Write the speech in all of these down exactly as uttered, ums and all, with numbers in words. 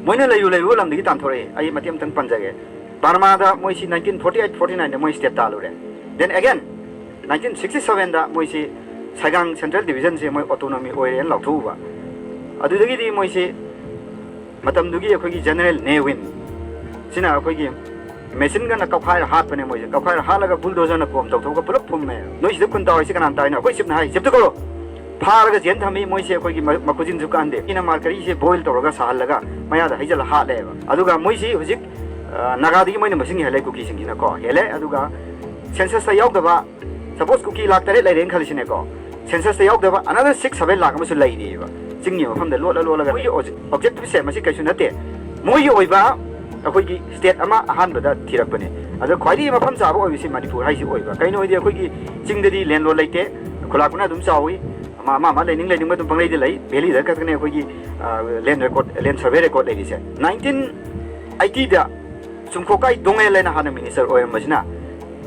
ꯃꯣꯏꯅ ꯂꯩꯔꯨ ꯂꯩꯔꯨꯕ ꯂꯝꯗꯒꯤ ꯇꯥꯟꯊꯣꯔꯛꯑꯦ꯫ ꯑꯩ ꯃꯇꯦꯛ ꯑꯃꯇꯪ ꯄꯟꯖꯒꯦ꯫ ꯕꯔꯃꯥꯗ ꯃꯣꯏꯁꯤ nineteen forty eight forty nine ꯗ ꯃꯣꯏ state ꯇꯥꯜꯂꯨꯔꯦ꯫ Then again nineteen sixty seven ꯗ ꯃꯣꯏꯁꯤ ꯁꯥꯏꯒꯥꯡ central division ꯁꯦ ꯃꯣꯏ autonomy ꯑꯣꯏꯔꯦꯅ ꯂꯥꯎꯊꯣꯛꯎꯕ꯫ ꯑꯗꯨꯗꯒꯤꯗꯤ ꯃꯣꯏꯁꯤ ꯃꯇꯝꯗꯨꯒꯤ ꯑꯩꯈꯣꯏꯒꯤ General ꯅꯦ ꯋꯤꯟ ꯁꯤꯅ ꯑꯩꯈꯣꯏꯒꯤ machine gun ꯅ ꯀꯧꯈꯥꯏꯔ ꯍꯥꯠꯄꯅꯦ꯫ ꯃꯣꯏꯁꯦ ꯀꯧꯈꯥꯏꯔ ꯍꯥꯠꯂꯒ bulldozer ꯅ ꯀꯣꯝ ꯇꯧꯊꯣꯛꯑꯒ ꯄꯨꯂꯞ ꯐꯨꯝꯃꯦ꯫ "ꯅꯣꯏ ꯁꯤꯗ ꯈꯨꯟ ꯇꯥꯎꯔꯤꯁꯦ ꯀꯅꯥꯅ ꯇꯥꯏꯅꯣ?" "ꯑꯩꯈꯣꯏ ꯆꯤꯞꯅ ꯍꯥꯏ꯫" "ꯆꯤꯞꯇꯨ ꯀꯧꯔꯣ!" ꯐꯥꯔꯒ ꯖꯦꯟ ꯊꯝꯃꯤ꯫ ꯃꯣꯏꯁꯦ ꯑꯩꯈꯣꯏꯒꯤ ꯃ-, ꯃꯈꯨꯖꯤꯟꯁꯨ ꯀꯥꯟꯗꯦ꯫ ꯏꯅ mercury ꯁꯦ boil ꯇꯧꯔꯒ ꯁꯥꯍꯜꯂꯒ ꯃꯌꯥꯗ ꯍꯩꯖꯜꯂ ꯍꯥꯠꯂꯦꯕ꯫ ꯑꯗꯨꯒ ꯃꯣꯏꯁꯤ ꯍꯧꯖꯤꯛ, ꯑ, ꯅꯥꯒꯥꯗꯒꯤ ꯃꯣꯏꯅ ꯃꯁꯤꯡ ꯍꯦꯜꯂꯦ, ꯀꯨꯀꯤꯁꯤꯡꯁꯤꯅꯀꯣ ꯍꯦꯜꯂꯦ꯫ ꯑꯗꯨꯒ census ꯇ ꯌꯥꯎꯗꯕ, suppose ꯀꯨꯀꯤ ꯂꯥꯛ ꯇꯔꯦꯠ ꯂꯩꯔꯦꯅ ꯈꯜꯂꯁꯤꯅꯦꯀꯣ, census ꯇ ꯌꯥꯎꯗꯕ another six seven ꯂꯥꯛ ꯑꯃꯁꯨ ꯂꯩꯔꯤꯑꯕ꯫ ꯆꯤꯡꯒꯤ ꯃꯐꯝꯗ ꯂꯣꯠꯂ ꯂꯣꯠꯂꯒ ꯃꯣꯏꯒꯤ objective ꯁꯦ ꯃꯁꯤ ꯀꯩꯁꯨ ꯅꯠꯇꯦ꯫ ꯃꯣꯏꯒꯤ ꯑꯣꯏꯕ ꯑꯩꯈꯣꯏꯒꯤ state ꯑꯃ ꯑꯍꯥꯟꯕꯗ ꯊꯤꯔꯛꯄꯅꯦ꯫ ꯑꯗꯣ ꯈ꯭ꯋꯥꯏꯗꯒꯤ ꯃꯐꯝ ꯆꯥꯕ ꯑꯣꯏꯕꯁꯤ ꯃꯅꯤꯄꯨꯔ ꯍꯥꯏꯁꯤ ꯑꯣꯏꯕ꯫ ꯀꯩꯅꯣ ꯍꯥꯏꯗꯤ ꯑꯩꯈꯣꯏꯒꯤ ꯆꯤꯡꯗꯗꯤ ꯂꯦꯟꯂꯣꯟ ꯂꯩꯇꯦ, ꯈꯨꯂꯥꯛꯄꯅ ꯑꯗꯨꯝ ꯆꯥꯎꯏ꯫ ꯑꯃ ꯑꯃ ꯑꯃ ꯂꯩꯅꯤꯡ ꯂꯩꯅꯤꯡꯕ ꯑꯗꯨꯝ ꯄꯪꯂꯩꯗ ꯂꯩ꯫ Valley ꯗ ꯈꯛꯇꯅꯦ ꯑꯩꯈꯣꯏꯒꯤ, ꯑ, land record, land survey record ꯂꯩꯔꯤꯁꯦ꯫ Nineteen eighty ꯗ ꯆꯨꯝꯈꯣꯛꯀꯥꯏ ꯗꯣꯉꯦꯜ ꯍꯥꯏꯅ ꯍꯥꯟꯅ minister ꯑꯣꯏꯔꯝꯕꯁꯤꯅ,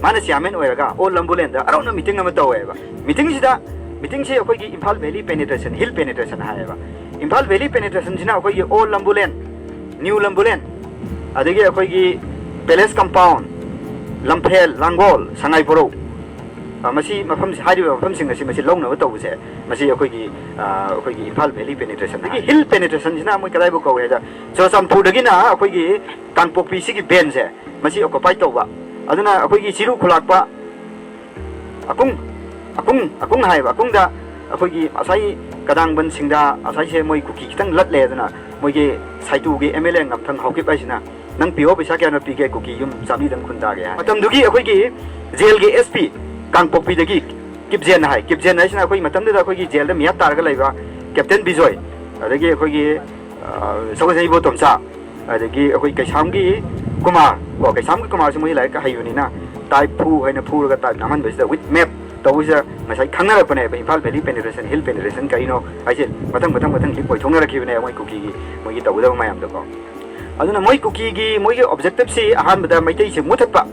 ꯃꯥꯅ chairman ꯑꯣꯏꯔꯒ all ꯂꯝꯕꯨꯂꯦꯟꯗ ꯑꯔꯥꯎꯅ meeting ꯑꯃ ꯇꯧꯋꯦꯕ꯫ Meeting ꯁꯤꯗ, meeting ꯁꯤ ꯑꯩꯈꯣꯏꯒꯤ Imphal valley penetration, hill penetration ꯍꯥꯏꯌꯦꯕ꯫ ꯏꯝꯐꯥꯜ valley penetration ꯁꯤꯅ ꯑꯩꯈꯣꯏꯒꯤ old ꯂꯝꯕꯨꯂꯦꯟ, new ꯂꯝꯕꯨꯂꯦꯟ, ꯑꯗꯒꯤ ꯑꯩꯈꯣꯏꯒꯤ palace compound, ꯂꯝꯐꯦꯜ, ꯂꯥꯡꯒꯣꯜ, ꯁꯉꯥꯏ ꯄꯣꯔꯧ, ꯑ, ꯃꯁꯤ ꯃꯐꯝꯁꯤ, ꯍꯥꯏꯔꯤꯕ ꯃꯐꯝꯁꯤꯡ ꯑꯁꯤ ꯃꯁꯤ ꯂꯧꯅꯕ ꯇꯧꯕꯁꯦ, ꯃꯁꯤ ꯑꯩꯈꯣꯏꯒꯤ, ꯑ, ꯑꯩꯈꯣꯏꯒꯤ ꯏꯝꯐꯥꯜ valley penetration꯫ ꯑꯗꯒꯤ hill penetration ꯁꯤꯅ ꯃꯣꯏ ꯀꯗꯥꯏꯕꯨ ꯀꯧꯏ ꯍꯥꯏꯗ, ꯆꯨꯔꯆꯥꯟꯄꯨꯔꯗꯒꯤꯅ ꯑꯩꯈꯣꯏꯒꯤ ꯀꯥꯡꯄꯣꯛꯄꯤ ꯁꯤꯒꯤ band ꯁꯦ ꯃꯁꯤ occupy ꯇꯧꯕ꯫ ꯑꯗꯨꯅ ꯑꯩꯈꯣꯏꯒꯤ ꯆꯤꯔꯨ ꯈꯨꯂꯥꯛꯄ ꯑꯀꯨꯡ, ꯑꯀꯨꯡ, ꯑꯀꯨꯡ ꯍꯥꯏꯌꯦꯕ, ꯑꯀꯨꯡꯗ ꯑꯩꯈꯣꯏꯒꯤ ꯉꯁꯥꯏ ꯀꯗꯥꯡꯕꯟ ꯁꯤꯡꯗꯥ ꯉꯁꯥꯏꯁꯦ ꯃꯣꯏ ꯀꯨꯀꯤ ꯈꯤꯇꯪ ꯂꯠꯂꯦ꯫ ꯑꯗꯨꯅ ꯃꯣꯏꯒꯤ ꯁꯥꯏꯇꯨꯒꯤ MLA ꯉꯝꯊꯪ ꯍꯥꯎꯀꯤꯞ ꯍꯥꯏꯁꯤꯅ, "ꯅꯪ ꯄꯤꯌꯣ ꯄꯩꯁꯥ ꯀꯌꯥꯅꯣ ꯄꯤꯒꯦ, ꯀꯨꯀꯤ ꯌꯨꯝ ꯆꯥꯝꯔꯤꯗꯪ ꯈꯨꯟ ꯇꯥꯒꯦ" ꯍꯥꯏ꯫ ꯃꯇꯝꯗꯨꯒꯤ ꯑꯩꯈꯣꯏꯒꯤ jail ꯒꯤ SP ꯀꯥꯡꯄꯣꯛꯄꯤꯗꯒꯤ ꯀꯤꯞꯖꯦꯟ ꯍꯥꯏ, ꯀꯤꯞꯖꯦꯟ ꯍꯥꯏꯁꯤꯅ ꯑꯩꯈꯣꯏ ꯃꯇꯝꯗꯨꯗ ꯑꯩꯈꯣꯏꯒꯤ jail ꯗ ꯃꯤꯌꯥꯠ ꯇꯥꯔꯒ ꯂꯩꯕ Captain ꯕꯤꯖꯣꯏ, ꯑꯗꯒꯤ ꯑꯩꯈꯣꯏꯒꯤ, ꯑ, ꯁꯒꯣꯜꯁꯦꯟ ꯏꯕꯣꯇꯣꯝꯆꯥ, ꯑꯗꯒꯤ ꯑꯩꯈꯣꯏ ꯀꯩꯁꯥꯝꯒꯤ ꯀꯨꯃꯥꯔ, ꯀꯣ, ꯀꯩꯁꯥꯝꯒꯤ ꯀꯨꯃꯥꯔꯁꯤ ꯃꯣꯏ ꯂꯥꯏꯔꯤꯛ ꯍꯩꯕꯅꯤꯅ type ꯐꯨ ꯍꯥꯏꯅ ꯐꯨꯔꯒ type ꯅꯝꯍꯟꯕꯁꯤꯗ with map ꯇꯧꯕꯁꯤꯗ ꯉꯁꯥꯏ ꯈꯪꯅꯔꯛꯄꯅꯦꯕ꯫ Imphal valley penetration, hill penetration ꯀꯔꯤꯅꯣ ꯍꯥꯏꯁꯦ ꯃꯊꯪ ꯃꯊꯪ ꯃꯊꯪ leap ꯑꯣꯏꯊꯣꯛꯅꯔꯛꯈꯤꯕꯅꯦ ꯃꯣꯏ ꯀꯨꯀꯤꯒꯤ ꯃꯣꯏꯒꯤ ꯇꯧꯒꯗꯕ ꯃꯌꯥꯝꯗꯣꯀꯣ꯫ ꯑꯗꯨꯅ ꯃꯣꯏ ꯀꯨꯀꯤꯒꯤ ꯃꯣꯏꯒꯤ objective ꯁꯤ ꯑꯍꯥꯟꯕꯗ ꯃꯩꯇꯩꯁꯦ ꯃꯨꯊꯠꯄ,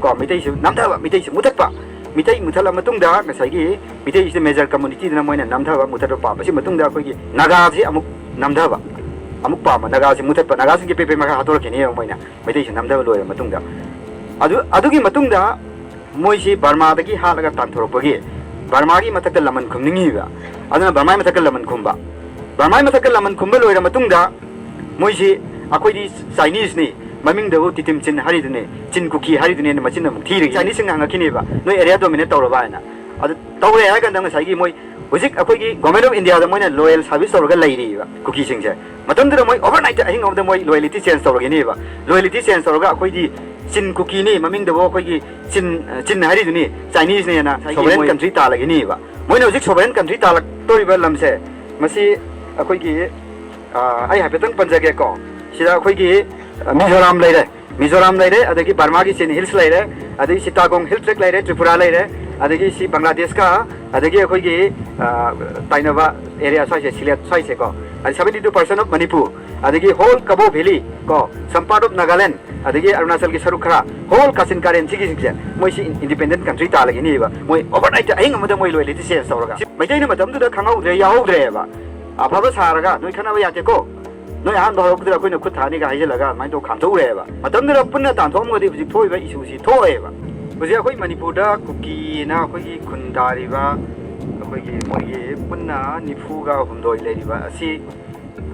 ꯀꯣ, ꯃꯩꯇꯩꯁꯦ ꯅꯝꯊꯕ, ꯃꯩꯇꯩꯁꯦ ꯃꯨꯊꯠꯄ꯫ ꯃꯤꯇꯩ ꯃꯨꯊꯠꯂ ꯃꯇꯨꯡꯗ ꯉꯁꯥꯏꯒꯤ ꯃꯤꯇꯩꯁꯤꯗ major community ꯗꯨꯅ ꯃꯣꯏꯅ ꯅꯝꯊꯕ, ꯃꯨꯊꯠꯄ ꯄꯥꯝꯕ꯫ ꯁꯤ ꯃꯇꯨꯡꯗ ꯑꯩꯈꯣꯏꯒꯤ ꯅꯥꯒꯥꯁꯤ ꯑꯃꯨꯛ ꯅꯝꯊꯕ꯫ ꯑꯃꯨꯛ ꯄꯥꯝꯕ ꯅꯥꯒꯥꯁꯤ ꯃꯨꯊꯠꯄ, ꯅꯥꯒꯥꯁꯤꯡꯒꯤ ꯄꯦꯄꯦ ꯃꯈꯥ ꯍꯥꯠꯇꯣꯔꯛꯈꯤꯅꯦꯕ ꯃꯣꯏꯅ, ꯃꯩꯇꯩꯁꯤꯡ ꯅꯝꯊꯕ ꯂꯣꯏꯔ ꯃꯇꯨꯡꯗ꯫ ꯑꯗꯨ, ꯑꯗꯨꯒꯤ ꯃꯇꯨꯡꯗ ꯃꯣꯏꯁꯤ ꯕꯔꯃꯥꯗꯒꯤ ꯍꯥꯠꯂꯒ ꯇꯥꯟꯊꯣꯔꯛꯄꯒꯤ ꯕꯔꯃꯥꯒꯤ ꯃꯊꯛꯇ ꯂꯃꯟ ꯈꯨꯝꯅꯤꯡꯉꯤꯕ꯫ ꯑꯗꯨꯅ ꯕꯔꯃꯥꯒꯤ ꯃꯊꯛꯇ ꯂꯃꯟ ꯈꯨꯝꯕ, ꯕꯔꯃꯥꯒꯤ ꯃꯊꯛꯇ ꯂꯃꯟ ꯈꯨꯝꯕ ꯂꯣꯏꯔ ꯃꯇꯨꯡꯗ ꯃꯣꯏꯁꯤ, "ꯑꯩꯈꯣꯏꯗꯤ ꯆꯥꯏꯅꯤꯁꯅꯤ, ꯃꯃꯤꯡꯗꯕꯨ ꯇꯤꯇꯤꯝ ꯆꯤꯟ ꯍꯥꯏꯔꯤꯗꯨꯅꯤ, ꯆꯤꯟ ꯀꯨꯀꯤ ꯍꯥꯏꯔꯤꯗꯨꯅꯤꯅ" ꯃꯆꯤꯟ ꯑꯃꯨꯛ ꯊꯤꯔꯒ ꯆꯥꯏꯅꯤꯁꯁꯤꯡꯅ ꯍꯪꯉꯛꯈꯤꯅꯦꯕ, "ꯅꯣꯏ ꯑꯦꯔꯤꯌꯥ ꯗꯣꯃꯤꯅꯦꯠ ꯇꯧꯔꯕ?" ꯍꯥꯏꯅ꯫ ꯑꯗꯨ ꯇꯧꯔꯦ ꯍꯥꯏꯔ ꯀꯥꯟꯗ ꯉꯁꯥꯏꯒꯤ ꯃꯣꯏ ꯍꯧꯖꯤꯛ ꯑꯩꯈꯣꯏꯒꯤ ꯒꯣꯔꯃꯦꯟ ꯑꯣꯐ ꯏꯟꯗꯤꯌꯥꯗ ꯃꯣꯏꯅ ꯂꯣꯌꯦꯜ ꯁꯥꯔꯚꯤꯁ ꯇꯧꯔꯒ ꯂꯩꯔꯤꯕ ꯀꯨꯀꯤꯁꯤꯡꯁꯦ꯫ ꯃꯇꯝꯗꯨꯗ ꯃꯣꯏ ꯑꯣꯚꯔꯅꯥꯏꯠꯇ, ꯑꯍꯤꯡ ꯑꯃꯗ ꯃꯣꯏ ꯂꯣꯌꯦꯂꯤꯇꯤ ꯆꯦꯟꯖ ꯇꯧꯔꯒꯅꯦꯕ꯫ ꯂꯣꯌꯦꯂꯤꯇꯤ ꯆꯦꯟꯖ ꯇꯧꯔꯒ ꯑꯩꯈꯣꯏꯗꯤ ꯆꯤꯟ ꯀꯨꯀꯤꯅꯤ, ꯃꯃꯤꯡꯗꯕꯨ ꯑꯩꯈꯣꯏꯒꯤ ꯆꯤꯟ, ꯆꯤꯟ ꯍꯥꯏꯔꯤꯗꯨꯅꯤ, ꯆꯥꯏꯅꯤꯁꯅꯦꯅ ꯁꯣꯚꯔꯦꯟ ꯀꯟꯇ꯭ꯔꯤ ꯇꯥꯜꯂꯒꯅꯤꯕ꯫ ꯃꯣꯏꯅ ꯍꯧꯖꯤꯛ ꯁꯣꯚꯔꯦꯟ ꯀꯟꯇ꯭ꯔꯤ ꯇꯥꯜꯂꯛꯇꯣꯔꯤꯕ ꯂꯝꯁꯦ, ꯃꯁꯤ ꯑꯩꯈꯣꯏꯒꯤ, ꯑ, ꯑꯩ ꯍꯥꯏꯐꯦꯠꯇꯪ ꯄꯟꯖꯒꯦꯀꯣ꯫ ꯁꯤꯗ ꯑꯩꯈꯣꯏꯒꯤ, ꯑ, ꯃꯤꯖꯣꯔꯥꯝ ꯂꯩꯔꯦ, ꯃꯤꯖꯣꯔꯥꯝ ꯂꯩꯔꯦ, ꯑꯗꯒꯤ ꯕꯔꯃꯥꯒꯤ ꯆꯤꯟ ꯍꯤꯜꯁ ꯂꯩꯔꯦ, ꯑꯗꯒꯤ ꯁꯤꯇꯥꯒꯣꯡ ꯍꯤꯜ ꯇ꯭ꯔꯦꯛ ꯂꯩꯔꯦ, ꯇ꯭ꯔꯤꯄꯨꯔꯥ ꯂꯩꯔꯦ, ꯑꯗꯒꯤ ꯁꯤ ꯕꯪꯒ꯭ꯂꯥꯗꯦꯁꯀ, ꯑꯗꯒꯤ ꯑꯩꯈꯣꯏꯒꯤ, ꯑ, ꯇꯥꯏꯅꯕ ꯑꯦꯔꯤꯌꯥ ꯁ꯭ꯋꯥꯏꯁꯦ, ꯁꯤꯂꯦꯠ ꯁ꯭ꯋꯥꯏꯁꯦꯀꯣ, ꯑꯗ seventy two percent of Manipur, ꯑꯗꯒꯤ whole ꯀꯕꯣ ꯚꯦꯂꯤ ꯀꯣ, some part of Nagaland, ꯑꯗꯒꯤ ꯑꯔꯨꯅꯥꯆꯜꯒꯤ ꯁꯔꯨꯛ ꯈꯔ, whole ꯀꯥꯆꯤꯟ ꯀꯥꯔꯦꯟ ꯁꯤꯒꯤꯁꯤꯡꯁꯦ ꯃꯣꯏꯁꯤ ꯏꯟꯗꯤꯄꯦꯟꯗꯦꯟ ꯀꯟꯇ꯭ꯔꯤ ꯇꯥꯜꯂꯒꯅꯤꯕ꯫ ꯃꯣꯏ ꯑꯣꯚꯔꯅꯥꯏꯠꯇ, ꯑꯍꯤꯡ ꯑꯃꯗ ꯃꯣꯏ ꯂꯣꯌꯦꯂꯤꯇꯤ ꯆꯦꯟꯖ ꯇꯧꯔꯒ꯫ ꯃꯩꯇꯩꯅ ꯃꯇꯝꯗꯨꯗ ꯈꯪꯍꯧꯗ꯭ꯔꯦ, ꯌꯥꯍꯧꯗ꯭ꯔꯦꯕ꯫ ꯑꯐꯕ ꯁꯥꯔꯒ, "ꯅꯣꯏ ꯈꯠꯅꯕ ꯌꯥꯗꯦꯀꯣ, ꯅꯣꯏ ꯑꯍꯥꯟꯕ ꯍꯧꯔꯛꯄꯗꯨꯗ ꯑꯩꯈꯣꯏꯅ ꯈꯨꯠ ꯊꯥꯅꯤꯒ" ꯍꯥꯏꯖꯤꯜꯂꯒ ꯑꯗꯨꯃꯥꯏꯅ ꯇꯧ ꯈꯥꯝꯗꯣꯛꯎꯔꯦꯕ꯫ ꯃꯇꯝꯗꯨꯗ ꯄꯨꯟꯅ ꯇꯥꯟꯊꯣꯛꯑꯝꯃꯒꯗꯤ ꯍꯧꯖꯤꯛ ꯊꯣꯛꯏꯕ ꯏꯁꯨꯁꯤ ꯊꯣꯛꯑꯣꯏꯕ꯫ ꯍꯧꯖꯤꯛ ꯑꯩꯈꯣꯏ ꯃꯅꯤꯄꯨꯔꯗ ꯀꯨꯀꯤꯅ ꯑꯩꯈꯣꯏꯒꯤ ꯈꯨꯟ ꯇꯥꯔꯤꯕ, ꯑꯩꯈꯣꯏꯒꯤ ꯃꯣꯏꯒꯤ ꯄꯨꯟꯅ ꯅꯤꯐꯨꯒ ꯍꯨꯝꯗꯣꯏ ꯂꯩꯔꯤꯕ ꯑꯁꯤ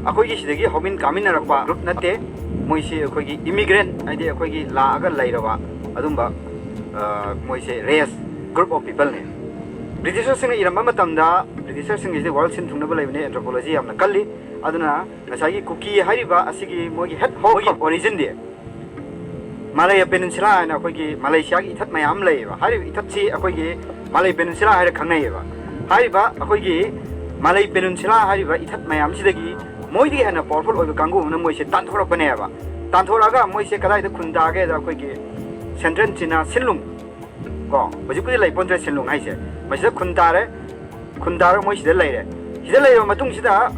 ꯑꯩꯈꯣꯏꯒꯤ ꯁꯤꯗꯒꯤ ꯍꯧꯃꯤꯟ ꯀꯥꯃꯤꯟꯅꯔꯛꯄ ꯒ꯭ꯔꯨꯞ ꯅꯠꯇꯦ꯫ ꯃꯣꯏꯁꯤ ꯑꯩꯈꯣꯏꯒꯤ ꯏꯃꯤꯒ꯭ꯔꯦꯟ, ꯍꯥꯏꯗꯤ ꯑꯩꯈꯣꯏꯒꯤ ꯂꯥꯛꯑꯒ ꯂꯩꯔꯕ ꯑꯗꯨꯝꯕ, ꯑ, ꯃꯣꯏꯁꯦ ꯔꯦꯁ, ꯒ꯭ꯔꯨꯞ ꯑꯣꯐ ꯄꯤꯄꯜꯅꯦ꯫ ꯕ꯭ꯔꯤꯇꯤꯁꯔꯁꯤꯡꯅ ꯏꯔꯝꯕ ꯃꯇꯝꯗ, ꯕ꯭ꯔꯤꯇꯤꯁꯔꯁꯤꯡꯒꯤꯁꯤꯗꯤ ꯋꯥꯔꯜ ꯁꯤꯟ ꯊꯨꯡꯅꯕ ꯂꯩꯕꯅꯦ, ꯑꯦꯟꯊ꯭ꯔꯣꯄꯣꯂꯣꯖꯤ ꯌꯥꯝꯅ ꯀꯜꯂꯤ꯫ ꯑꯗꯨꯅ ꯉꯁꯥꯏꯒꯤ ꯀꯨꯀꯤ ꯍꯥꯏꯔꯤꯕ ꯑꯁꯤꯒꯤ ꯃꯣꯏꯒꯤ ꯍꯦꯠ ꯍꯣꯝ ꯑꯣꯔꯤꯖꯤꯟꯗꯤ ꯃꯥꯂꯌꯥ ꯄꯦꯅꯤꯟꯁꯨꯂꯥ ꯍꯥꯏꯅ ꯑꯩꯈꯣꯏꯒꯤ ꯃꯥꯂꯦꯁꯤꯌꯥꯒꯤ ꯏꯊꯠ ꯃꯌꯥꯝ ꯂꯩꯌꯦꯕ꯫ ꯍꯥꯏꯔꯤꯕ ꯏꯊꯠꯁꯤ ꯑꯩꯈꯣꯏꯒꯤ ꯃꯥꯂꯩ ꯄꯦꯅꯤꯟꯁꯨꯂꯥ ꯍꯥꯏꯔ ꯈꯪꯅꯩꯌꯦꯕ꯫ ꯍꯥꯏꯔꯤꯕ ꯑꯩꯈꯣꯏꯒꯤ ꯃꯥꯂꯩ ꯄꯦꯅꯤꯟꯁꯨꯂꯥ ꯍꯥꯏꯔꯤꯕ ꯏꯊꯠ ꯃꯌꯥꯝꯁꯤꯗꯒꯤ ꯃꯣꯏꯗꯒꯤ ꯍꯦꯟꯅ ꯄꯥꯋꯔꯐꯨꯜ ꯑꯣꯏꯕ ꯀꯥꯡꯕꯨ ꯑꯃꯅ ꯃꯣꯏꯁꯦ ꯇꯥꯟꯊꯣꯔꯛꯄꯅꯦꯕ꯫ ꯇꯥꯟꯊꯣꯔꯛꯑꯒ ꯃꯣꯏꯁꯦ ꯀꯗꯥꯏꯗ ꯈꯨꯟ ꯇꯥꯒꯦꯗ ꯑꯩꯈꯣꯏꯒꯤ ꯁꯦꯟꯇ꯭ꯔꯦꯜ ꯆꯤꯅꯥ ꯁꯤꯟꯂꯨꯡ ꯀꯣ, ꯍꯧꯖꯤꯛꯄꯨꯗꯤ ꯂꯩꯄꯣꯟꯗ꯭ꯔꯦ ꯁꯤꯟꯂꯨꯡ ꯍꯥꯏꯁꯦ, ꯃꯁꯤꯗ ꯈꯨꯟ ꯇꯥꯔꯦ꯫ ꯈꯨꯟ ꯇꯥꯔꯒ ꯃꯣꯏ ꯁꯤꯗ ꯂꯩꯔꯦ꯫ ꯁꯤꯗ ꯂꯩꯔꯕ ꯃꯇꯨꯡꯁꯤꯗ